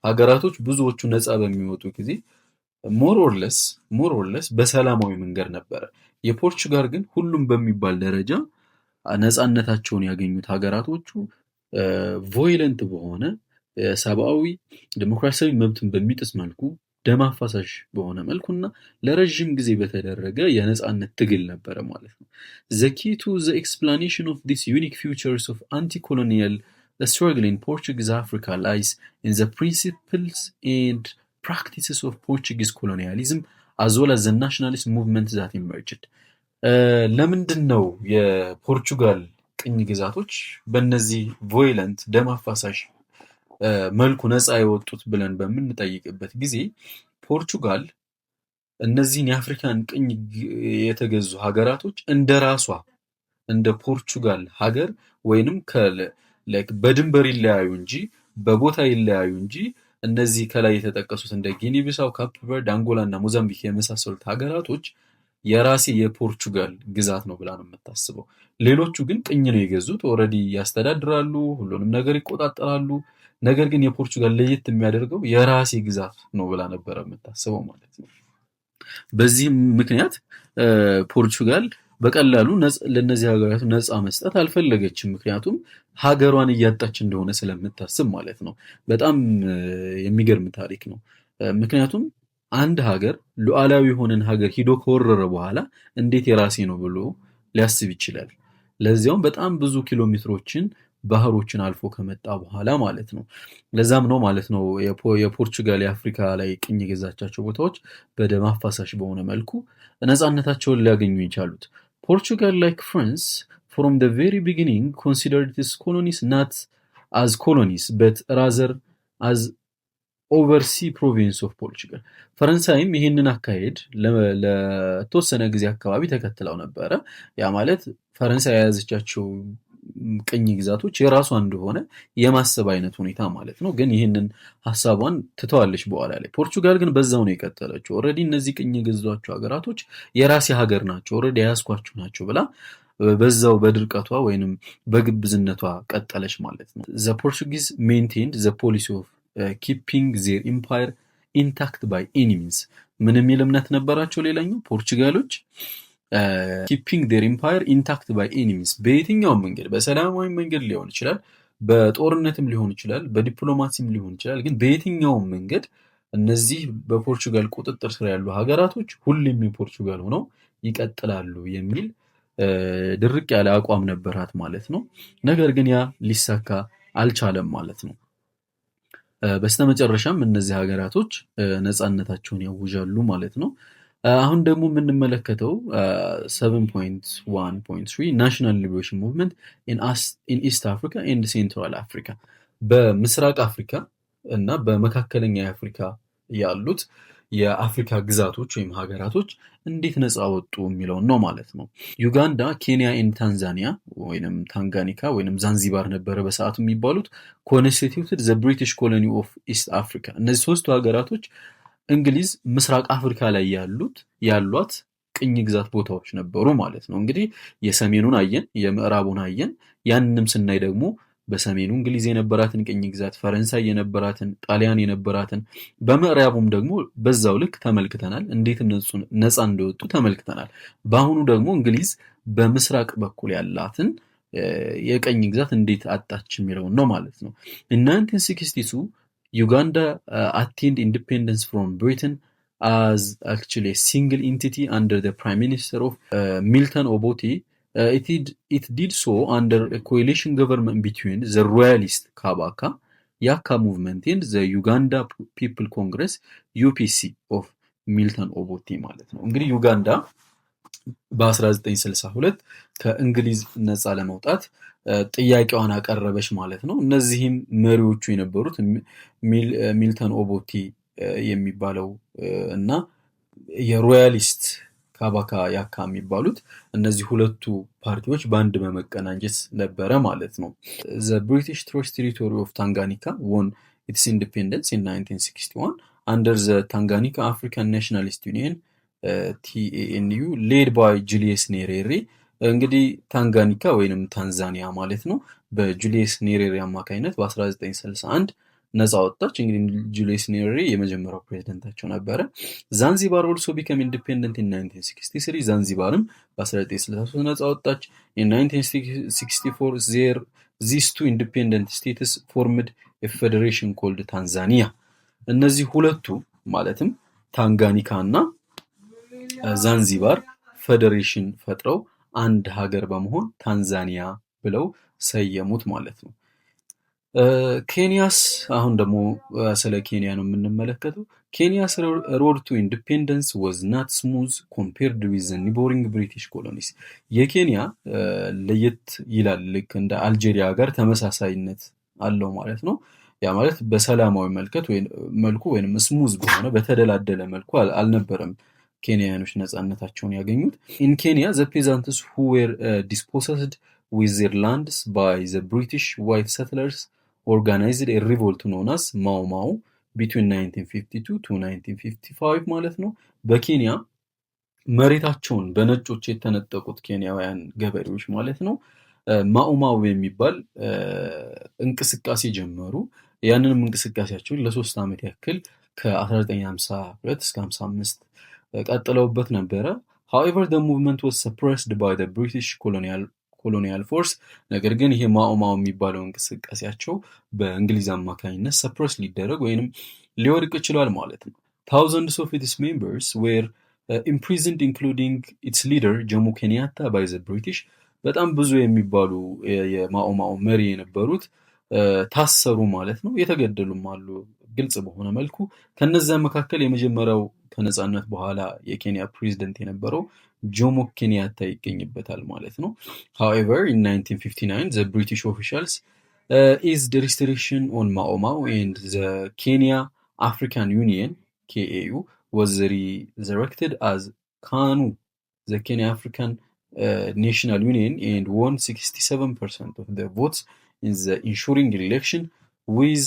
ሀገራቶች ብዙዎቹ ነፃ በሚወጡ ጊዜ more or less በሰላማዊ መንገድ ነበረ። የፖርቹጋል ግን ሁሉም በሚባል ደረጃ ነፃነታቸውን ያገኙት ሀገራቶቹ violent በሆነ፣ ሰብአዊ ዲሞክራሲያዊ መብትን በሚጥስ መልኩ፣ ደም አፋሳሽ በሆነ መልኩ እና ለረዥም ጊዜ በተደረገ የነፃነት ትግል ነበረ ማለት ነው። The key to the explanation of this unique features of anti colonial struggle in Portuguese Africa lies in the principles and practices of Portuguese colonialism as well as the nationalist movement that emerged። ለምንድን ነው የፖርቹጋል ቅኝ ግዛቶች በእነዚህ violent፣ ደም አፋሳሽ መልኩ ነፃ የወጡት ብለን በምንጠይቅበት ጊዜ ፖርቹጋል እነዚህን የአፍሪካን ቅኝ የተገዙ ሀገራቶች እንደ ራሷ እንደ ፖርቹጋል ሀገር ወይንም በድንበር ይለያዩ እንጂ፣ በቦታ ይለያዩ እንጂ፣ እነዚህ ከላይ የተጠቀሱት እንደ ጊኒ ቢሳው፣ ካፕ ቨርድ፣ አንጎላ እና ሞዛምቢክ የመሳሰሉት ሀገራቶች የራሴ የፖርቹጋል ግዛት ነው ብላ ነው የምታስበው። ሌሎቹ ግን ቅኝ ነው የገዙት። Already ያስተዳድራሉ፣ ሁሉንም ነገር ይቆጣጠራሉ። ነገር ግን የፖርቹጋል ለየት የሚያደርገው የራሴ ግዛት ነው ብላ ነበረ የምታስበው ማለት ነው። በዚህም ምክንያት ፖርቹጋል በቀላሉ ለእነዚህ ሀገራት ነፃ መስጠት አልፈለገችም። ምክንያቱም ሀገሯን እያጣች እንደሆነ ስለምታስብ ማለት ነው። በጣም የሚገርም ታሪክ ነው። ምክንያቱም አንድ ሀገር ሉዓላዊ የሆነን ሀገር ሂዶ ከወረረ በኋላ እንዴት የራሴ ነው ብሎ ሊያስብ ይችላል? ለዚያውም በጣም ብዙ ኪሎ ሜትሮችን፣ ባህሮችን አልፎ ከመጣ በኋላ ማለት ነው። ለዛም ነው ማለት ነው የፖርቹጋል የአፍሪካ ላይ ቅኝ የገዛቻቸው ቦታዎች በደም አፋሳሽ በሆነ መልኩ ነፃነታቸውን ሊያገኙ የቻሉት። Portugal, like France, from the very beginning considered its colonies not as colonies but rather as oversea province of Portugal። ፈረንሳይም ይህንን አካሄድ ለተወሰነ ጊዜ አካባቢ ተከትለው ነበረ። ያ ማለት ፈረንሳይ የያዘቻቸው ቅኝ ግዛቶች የራሷ እንደሆነ የማሰብ አይነት ሁኔታ ማለት ነው። ግን ይህንን ሀሳቧን ትተዋለች በኋላ ላይ። ፖርቹጋል ግን በዛው ነው የቀጠለችው። Already እነዚህ ቅኝ የገዟቸው ሀገራቶች የራሴ ሀገር ናቸው፣ already የያዝኳቸው ናቸው ብላ በዛው በድርቀቷ ወይንም በግብዝነቷ ቀጠለች ማለት ነው። The Portuguese maintained the policy of keeping their empire intact by any means። ምን የሚል እምነት ነበራቸው? ሌላኛው ፖርቹጋሎች keeping their empire intact by any means፣ በየትኛውም መንገድ፣ በሰላማዊ መንገድ ሊሆን ይችላል፣ በጦርነትም ሊሆን ይችላል፣ በዲፕሎማሲም ሊሆን ይችላል። ግን በየትኛውም መንገድ እነዚህ በፖርቹጋል ቁጥጥር ስር ያሉ ሀገራቶች ሁሌም የፖርቹጋል ሆነው ይቀጥላሉ የሚል ድርቅ ያለ አቋም ነበራት ማለት ነው። ነገር ግን ያ ሊሳካ አልቻለም ማለት ነው። በስተመጨረሻም እነዚህ ሀገራቶች ነፃነታቸውን ያውጃሉ ማለት ነው። አሁን ደግሞ የምንመለከተው 7.1.3 national liberation movement in East Africa and Central Africa፣ በምስራቅ አፍሪካ እና በመካከለኛ አፍሪካ ያሉት የአፍሪካ ግዛቶች ወይም ሀገራቶች እንዴት ነፃ ወጡ የሚለውን ነው ማለት ነው። ዩጋንዳ፣ ኬንያ and ታንዛኒያ ወይንም ታንጋኒካ ወይንም ዛንዚባር ነበረ በሰዓቱ የሚባሉት constituted the British colony of East Africa። እነዚህ ሶስቱ ሀገራቶች እንግሊዝ ምስራቅ አፍሪካ ላይ ያሏት ቅኝ ግዛት ቦታዎች ነበሩ ማለት ነው። እንግዲህ የሰሜኑን አየን፣ የምዕራቡን አየን። ያንንም ስናይ ደግሞ በሰሜኑ እንግሊዝ የነበራትን ቅኝ ግዛት፣ ፈረንሳይ የነበራትን፣ ጣሊያን የነበራትን፣ በምዕራቡም ደግሞ በዛው ልክ ተመልክተናል። እንዴት ነፃ እንደወጡ ተመልክተናል። በአሁኑ ደግሞ እንግሊዝ በምስራቅ በኩል ያላትን የቅኝ ግዛት እንዴት አጣች የሚለውን ነው ማለት ነው። In 1962 Uganda attained independence from Britain as actually a single entity under the prime minister of Milton Obote. It did so under a coalition government between the royalist Kabaka Yaka movement and the Uganda People Congress, UPC, of Milton Obote ማለት ነው። እንግዲህ ዩጋንዳ በ1962 ከእንግሊዝ ነፃ ለመውጣት ጥያቄዋን አቀረበች ማለት ነው። እነዚህም መሪዎቹ የነበሩት ሚልተን ኦቦቴ የሚባለው እና የ royalist ካባካ ያካ የሚባሉት እነዚህ ሁለቱ ፓርቲዎች በአንድ በመቀናጀት ነበረ ማለት ነው። The British Trust Territory of Tanganyika won its independence in 1961 under the Tanganyika African Nationalist Union, TANU, led by Julius Nyerere። እንግዲህ ታንጋኒካ ወይንም ታንዛኒያ ማለት ነው በጁሊየስ ኔሬሬ አማካኝነት በ1961 ነፃ ወጣች። እንግዲህ ጁሊየስ ኔሬሬ የመጀመሪያው ፕሬዚደንታቸው ነበረ። Zanzibar also became independent in 1963። ዛንዚባርም በ1963 ነፃ ወጣች። In 1964 these two independent states formed federation called Tanzania። እነዚህ ሁለቱ ማለትም ታንጋኒካ እና ዛንዚባር ፌዴሬሽን ፈጥረው አንድ ሀገር በመሆን ታንዛኒያ ብለው ሰየሙት ማለት ነው። Kenya's አሁን ደግሞ ስለ ኬንያ ነው የምንመለከተው። Kenya's road to independence was not smooth compared with the neighboring British colonies። የኬንያ ለየት ይላል። ልክ እንደ አልጄሪያ ጋር ተመሳሳይነት አለው ማለት ነው። ያ ማለት በሰላማዊ መልኩ ወይም smooth በሆነ በተደላደለ መልኩ አልነበረም ኬንያኖች ነፃነታቸውን ያገኙት። In Kenya, the peasants who were dispossessed with their lands by the British white settlers organized a revolt known as Mau Mau between 1952 to 1955 ማለት ነው። በኬንያ መሬታቸውን በነጮች የተነጠቁት ኬንያውያን ገበሬዎች ማለት ነው ማኡ ማው የሚባል እንቅስቃሴ ጀመሩ። ያንንም እንቅስቃሴያቸውን ለ3 ዓመት ያክል ከ1952 እስከ 55 ቀጥለውበት ነበረ። However, the movement was suppressed by the British colonial force። ነገር ግን ይሄ ማኦ ማኦ የሚባለው እንቅስቃሴያቸው በእንግሊዝ አማካኝነት suppress ሊደረግ ወይንም ሊወድቅ ችሏል ማለት ነው። Thousands of its members were imprisoned, including its leader Jomo Kenyatta, by the British። በጣም ብዙ የሚባሉ የማኦ ማኦ መሪ የነበሩት ታሰሩ ማለት ነው። የተገደሉም አሉ ግልጽ በሆነ መልኩ። ከነዚያ መካከል የመጀመሪያው ከነጻነት በኋላ የኬንያ ፕሬዚደንት የነበረው ጆሞ ኬንያታ ይገኝበታል ማለት ነው። However, in 1959 the British officials eased restriction on Mau Mau and the Kenya African Union, KAU, was resurrected as KANU, the Kenya African National Union, and won 67% of the votes in the ensuing election with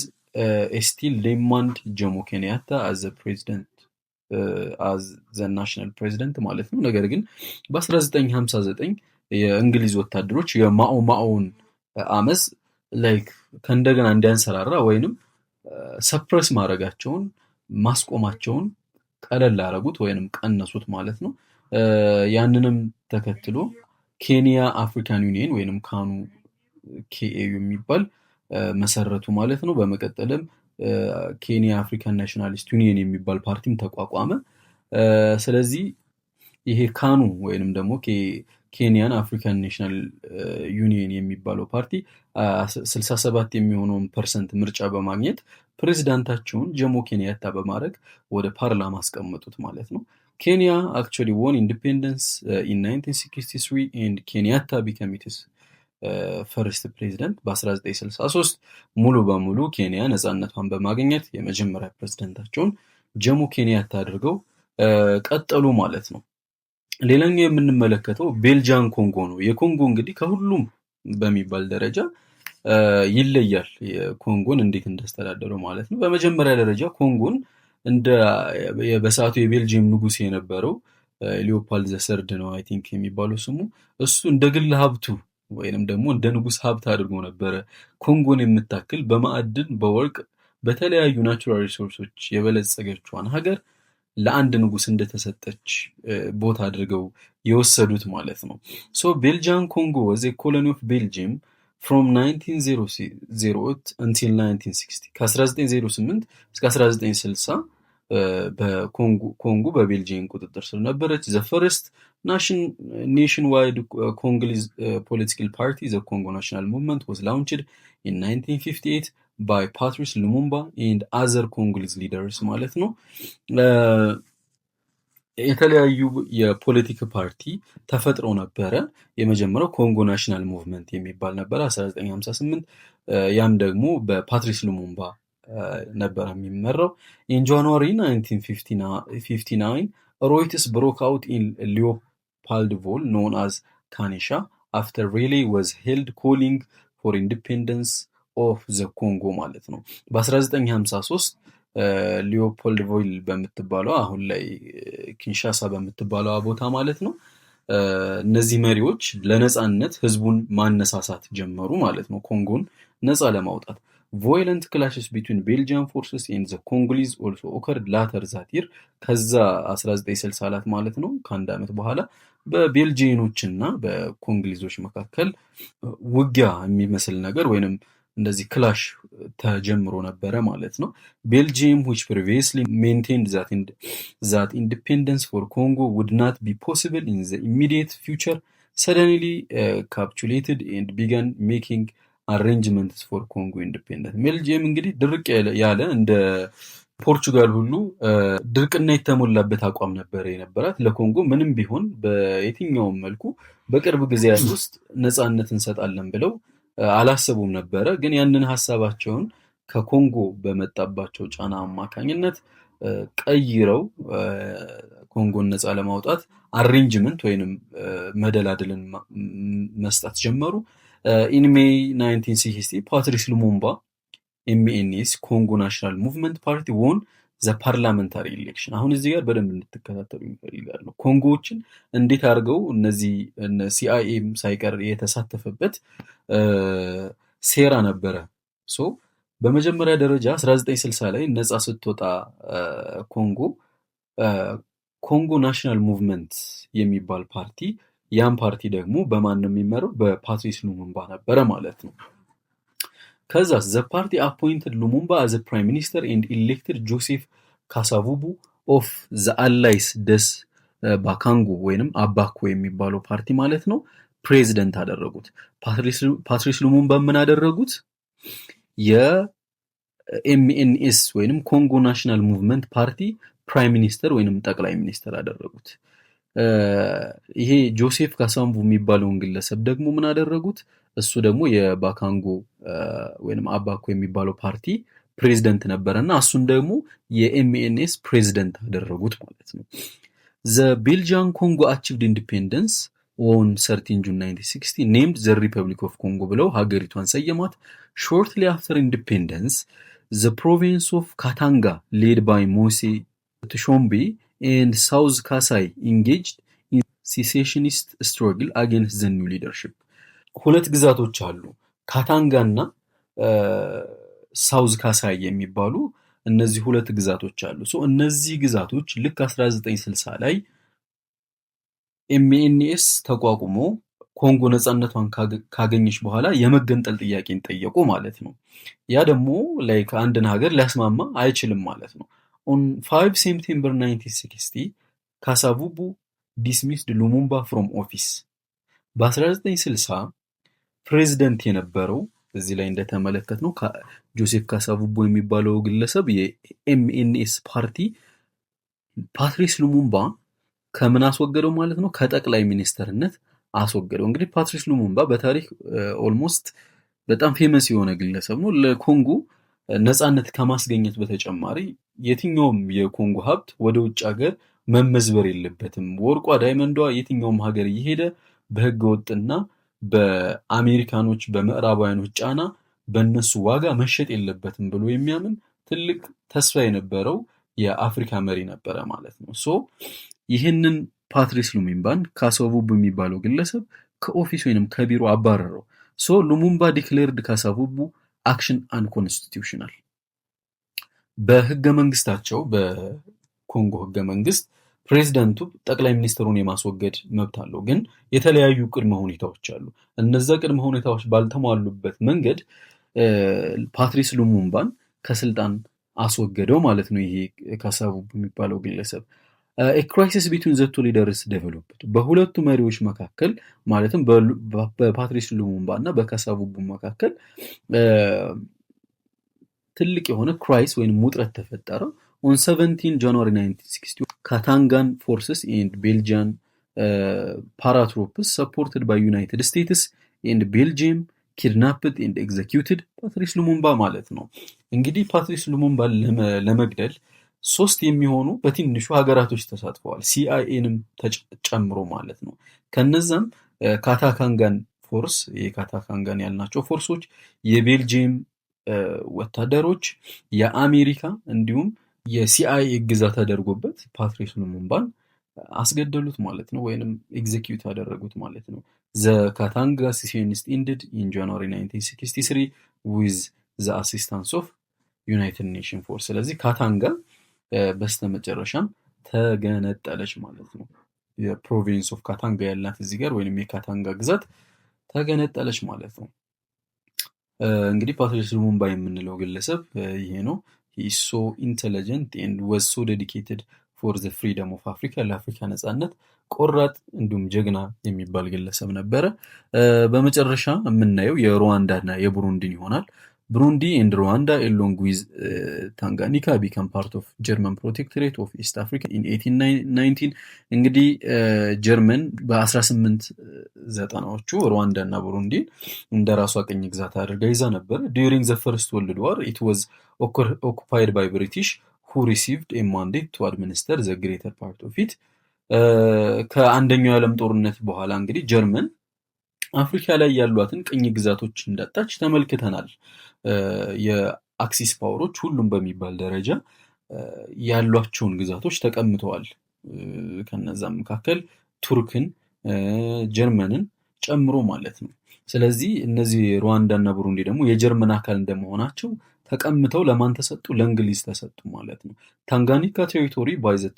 a still demand Jomo Kenyatta as the president, as the national president ማለት ነው። ነገር ግን በ1959 የእንግሊዝ ወታደሮች የማኦ ማኦውን አመፅ like ከእንደገና እንዲያንሰራራ ወይንም suppress ማድረጋቸውን ማስቆማቸውን ቀለል አደረጉት ወይንም ቀነሱት ማለት ነው። ያንንም ተከትሎ Kenya African Union ወይንም ካኑ KAU የሚባል መሰረቱ ማለት ነው። በመቀጠልም Kenya African Nationalist Union የሚባል ፓርቲም ተቋቋመ። ስለዚህ ይሄ ካኑ ወይንም ደግሞ Kenyan African National Union የሚባለው ፓርቲ 67 የሚሆነውን percent ምርጫ በማግኘት ፕሬዚዳንታቸውን ጆሞ ኬንያታ በማድረግ ወደ ፓርላማ አስቀመጡት ማለት ነው። Kenya actually won independence in 1963 and Kenyatta became its first president። በ1963 ሙሉ በሙሉ ኬንያ ነፃነቷን በማግኘት የመጀመሪያ ፕሬዚደንታቸውን ጆሞ ኬንያታ አድርገው ቀጠሉ ማለት ነው። ሌላኛው የምንመለከተው Belgian Congo ነው። የኮንጎ እንግዲህ ከሁሉም በሚባል ደረጃ ይለያል። የኮንጎን እንዴት እንዳስተዳደሩ ማለት ነው። በመጀመሪያ ደረጃ ኮንጎን እንደ በሰዓቱ የቤልጅየም ንጉስ የነበረው Leopold the Third ነው I think የሚባለው ስሙ፣ እሱ እንደ ግል ሀብቱ ወይንም ደግሞ እንደ ንጉስ ሀብት አድርጎ ነበረ ኮንጎን የምታክል በማዕድን፣ በወርቅ፣ በተለያዩ natural resource ኦች የበለጸገችዋን ሀገር ለአንድ ንጉስ እንደተሰጠች ቦታ አድርገው የወሰዱት ማለት ነው። So Belgian Congo was a colony of Belgium from 1908 until 1960። ከ1908 እስከ 1960 በኮንጎ በቤልጂየም ቁጥጥር ስር ነበረች። The first nationwide Congolese political party, the Congo National Movement, was launched in 1958 by Patrice Lumumba and other Congolese leaders ማለት ነው። የተለያዩ የፖለቲካ ፓርቲ ተፈጥሮ ነበረ። የመጀመሪያው Congo National Movement የሚባል ነበረ 1958። ያም ደግሞ በፓትሪስ ሉሙምባ ነበረ የሚመራው። In January 1959, riots broke out in Leopoldville, known as Kinshasa, after rally was held calling for independence of the Congo ማለት ነው። በ1953 ሊዮፖልድቮል በምትባለው፣ አሁን ላይ ኪንሻሳ በምትባለው ቦታ ማለት ነው፣ እነዚህ መሪዎች ለነፃነት ህዝቡን ማነሳሳት ጀመሩ ማለት ነው፣ ኮንጎን ነፃ ለማውጣት። Violent clashes between Belgian forces and the Congolese also occurred later that year። ከዛ 1964 ማለት ነው፣ ከአንድ ዓመት በኋላ በቤልጂየኖች እና በኮንጎሊዞች መካከል ውጊያ የሚመስል ነገር ወይንም እንደዚህ clash ተጀምሮ ነበረ ማለት ነው። Belgium, which previously maintained that independence for Congo would not be possible in the immediate future, suddenly capitulated and began making arrangements for Congo independence። ቤልጂየም እንግዲህ ድርቅ ያለ እንደ ፖርቹጋል ሁሉ ድርቅና የተሞላበት አቋም ነበረ የነበራት። ለኮንጎ ምንም ቢሆን በየትኛውም መልኩ በቅርብ ጊዜያት ውስጥ ነፃነት እንሰጣለን ብለው አላሰቡም ነበረ። ግን ያንን ሀሳባቸውን ከኮንጎ በመጣባቸው ጫና አማካኝነት ቀይረው ኮንጎን ነፃ ለማውጣት arrangement ወይንም መደላድልን መስጠት ጀመሩ። In May 1960, Patrice Lumumba MNS, Congo National Movement Party, won the parliamentary election። አሁን እዚህ ጋር በደንብ እንድትከታተሉ ይፈልጋለሁ። ኮንጎዎችን እንዴት አድርገው እነዚህ ሲአይኤም ሳይቀር የተሳተፈበት ሴራ ነበረ። So በመጀመሪያ ደረጃ 1960 ላይ ነፃ ስትወጣ ኮንጎ፣ Congo National Movement የሚባል ፓርቲ፣ ያን ፓርቲ ደግሞ በማን ነው የሚመራው? በፓትሪስ ሉሙምባ ነበረ ማለት ነው። ከዛ the party appointed Lumumba as prime minister and elected Joseph Kasavubu of the Alliance des Bakongo ወይንም አባኮ የሚባለው ፓርቲ ማለት ነው ፕሬዚደንት አደረጉት። ፓትሪስ ሉሙምባ ምን አደረጉት? የ MNS ወይንም Congo National Movement Party prime minister ወይንም ጠቅላይ ሚኒስተር አደረጉት። ይሄ ጆሴፍ ካሳምቡ የሚባለውን ግለሰብ ደግሞ ምን አደረጉት? እሱ ደግሞ የባካንጎ ወይንም አባኮ የሚባለው ፓርቲ ፕሬዚደንት ነበረ እና እሱን ደግሞ የ MNS ፕሬዚደንት አደረጉት ማለት ነው። The Belgian Congo achieved independence on 13 June 1960, named the Republic of Congo ብለው ሀገሪቷን ሰየሟት። Shortly after independence, the province of Katanga, led by Moise Tshombe, and South Kasai engaged in secessionist struggle against the new leadership። ሁለት ግዛቶች አሉ፣ ካታንጋ እና South ካሳይ የሚባሉ እነዚህ ሁለት ግዛቶች አሉ። እነዚህ ግዛቶች ልክ 1960 ላይ MNS ተቋቁሞ ኮንጎ ነፃነቷን ካገኘች በኋላ የመገንጠል ጥያቄን ጠየቁ ማለት ነው። ያ ደግሞ like አንድን ሀገር ሊያስማማ አይችልም ማለት ነው። On 5 September 1960, Kasavubu dismissed Lumumba from office። በ1960 ፕሬዚደንት የነበረው፣ እዚህ ላይ እንደተመለከትነው ጆሴፍ ካሳቡቡ የሚባለው ግለሰብ የ MNS ፓርቲ፣ ፓትሪስ ሉሙምባ ከምን አስወገደው ማለት ነው? ከጠቅላይ ሚኒስትርነት አስወገደው። እንግዲህ ፓትሪስ ሉሙምባ በታሪክ almost በጣም famous የሆነ ግለሰብ ነው። ለኮንጎ ነፃነት ከማስገኘት በተጨማሪ የትኛውም የኮንጎ ሀብት ወደ ውጭ ሀገር መመዝበር የለበትም፣ ወርቋ፣ diamond ዷ የትኛውም ሀገር እየሄደ በህገ ወጥና በአሜሪካኖች በምዕራባውያኖች ጫና በእነሱ ዋጋ መሸጥ የለበትም ብሎ የሚያምን ትልቅ ተስፋ የነበረው የአፍሪካ መሪ ነበረ ማለት ነው። So ይህንን ፓትሪስ ሉሙምባን ካሳቡቡ የሚባለው ግለሰብ ከ office ወይንም ከቢሮ አባረረው። So Lumumba declared Kasavubu action unconstitutional። በህገ መንግስታቸው፣ በኮንጎ ህገ መንግስት ፕሬዚደንቱ ጠቅላይ ሚኒስትሩን የማስወገድ መብት አለው። ግን የተለያዩ ቅድመ ሁኔታዎች አሉ። እነዛ ቅድመ ሁኔታዎች ባልተሟሉበት መንገድ ፓትሪስ ሉሙምባን ከስልጣን አስወገደው ማለት ነው። ይሄ ካሳቡቡ የሚባለው ግለሰብ crisis between the two leaders developed፣ በሁለቱ መሪዎች መካከል ማለትም በፓትሪስ ሉሙምባ እና በካሳቡቡ መካከል ትልቅ የሆነ crisis ወይም ውጥረት ተፈጠረ። On 17 January 1960, Katangan forces and Belgian paratroops supported by United States and Belgium kidnapped and executed Patrice Lumumba ማለት ነው። እንግዲህ ፓትሪስ ሉሙምባን ለመግደል ሶስት የሚሆኑ በትንሹ ሀገራቶች ተሳትፈዋል፣ ሲአይኤንም ጨምሮ ማለት ነው። ከነዛም Katangan force፣ የካታካንጋን ያልናቸው force ኦች፣ የቤልጂየም ወታደሮች፣ የአሜሪካ እንዲሁም የሲአይኤ እገዛ ተደርጎበት ፓትሪስ ሉሙምባን አስገደሉት ማለት ነው፣ ወይንም execute አደረጉት ማለት ነው። The Katanga secessionist ended in January 1963 with the assistance of United Nation force። ስለዚህ ካታንጋ በስተመጨረሻም ተገነጠለች ማለት ነው። የ province of Katanga ያልናት እዚህ ጋር ወይንም የካታንጋ ግዛት ተገነጠለች ማለት ነው። እንግዲህ ፓትሪስ ሉሙምባ የምንለው ግለሰብ ይሄ ነው። So intelligent and was so dedicated for the freedom of Africa። ለአፍሪካ ነጻነት ቆራጥ እንዲሁም ጀግና የሚባል ግለሰብ ነበረ። በመጨረሻ የምናየው የሩዋንዳ እና የቡሩንዲን ይሆናል። Burundi and Rwanda, along with Tanganyika, became part of German protectorate of East Africa in 1819። እንግዲህ ጀርመን በ1890ዎቹ ሩዋንዳ እና ቡሩንዲን እንደ ራሷ ቅኝ ግዛት አድርጋ ይዛ ነበር። During the First World War, it was occupied by British, who received a mandate to administer the greater part of it። ከአንደኛው የዓለም ጦርነት በኋላ እንግዲህ ጀርመን አፍሪካ ላይ ያሏትን ቅኝ ግዛቶች እንዳጣች ተመልክተናል። የ Axis power ኦች ሁሉም በሚባል ደረጃ ያሏቸውን ግዛቶች ተቀምተዋል። ከነዛም መካከል ቱርክን፣ ጀርመንን ጨምሮ ማለት ነው። ስለዚህ እነዚህ ሩዋንዳ እና ቡሩንዲ ደግሞ የጀርመን አካል እንደመሆናቸው ተቀምተው ለማን ተሰጡ? ለእንግሊዝ ተሰጡ ማለት ነው። Tanganyika Territory by the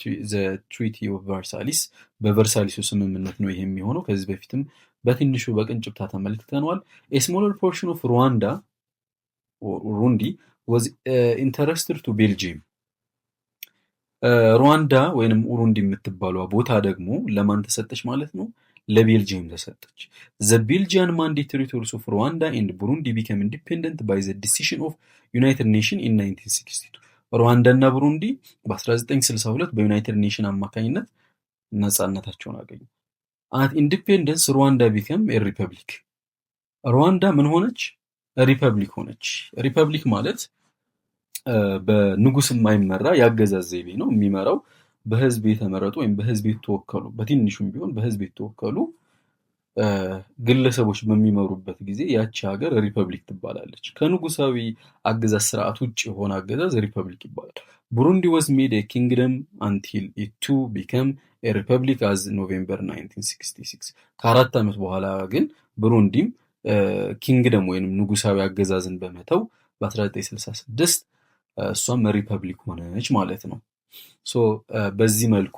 Treaty of Versailles፣ በቨርሳሊሱ ስምምነት ነው ይሄ የሚሆነው። ከዚህ በፊትም በትንሹ በቅንጭብታ ተመልክተነዋል። A smaller portion of Rwanda, Urundi, was entrusted to Belgium። ሩዋንዳ ወይንም ኡሩንዲ የምትባሏ ቦታ ደግሞ ለማን ተሰጠች ማለት ነው? ለቤልጂየም ተሰጠች። The Belgian Mandate territories of Rwanda and Burundi became independent by the decision of United Nation in 1962። ሩዋንዳ እና ቡሩንዲ በ1962 በ United Nation አማካኝነት ነፃነታቸውን አገኙ። At independence, Rwanda became a republic። ሩዋንዳ ምን ሆነች? ሪፐብሊክ ሆነች። ሪፐብሊክ ማለት በንጉስ የማይመራ የአገዛዝ ዘይቤ ነው። የሚመራው በህዝብ የተመረጡ ወይም በህዝብ የተወከሉ፣ በትንሹም ቢሆን በህዝብ የተወከሉ ግለሰቦች በሚመሩበት ጊዜ ያቺ ሀገር ሪፐብሊክ ትባላለች። ከንጉሳዊ አገዛዝ ስርዓት ውጭ የሆነ አገዛዝ ሪፐብሊክ ይባላል። Burundi was made a kingdom until it too became a republic as November 1966። ከ4 ዓመት በኋላ ግን ብሩንዲም kingdom ወይንም ንጉሳዊ አገዛዝን በመተው በ1966 እሷም ሪፐብሊክ ሆነች ማለት ነው። So በዚህ መልኩ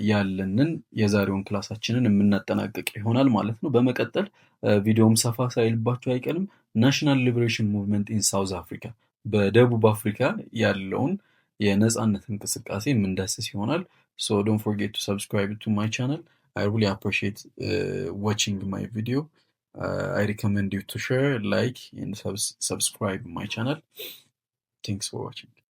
ያለንን የዛሬውን class ኣችንን የምናጠናቅቅ ይሆናል ማለት ነው። በመቀጠል ቪዲዮም ሰፋ ሳይልባችሁ አይቀርም፣ National Liberation Movement in South Africa፣ በደቡብ አፍሪካ ያለውን የነፃነት እንቅስቃሴ የምንዳስስ ይሆናል። So don't forget to subscribe to my channel. I really appreciate watching my video. I recommend you to share, like and subscribe my channel. Thanks for watching.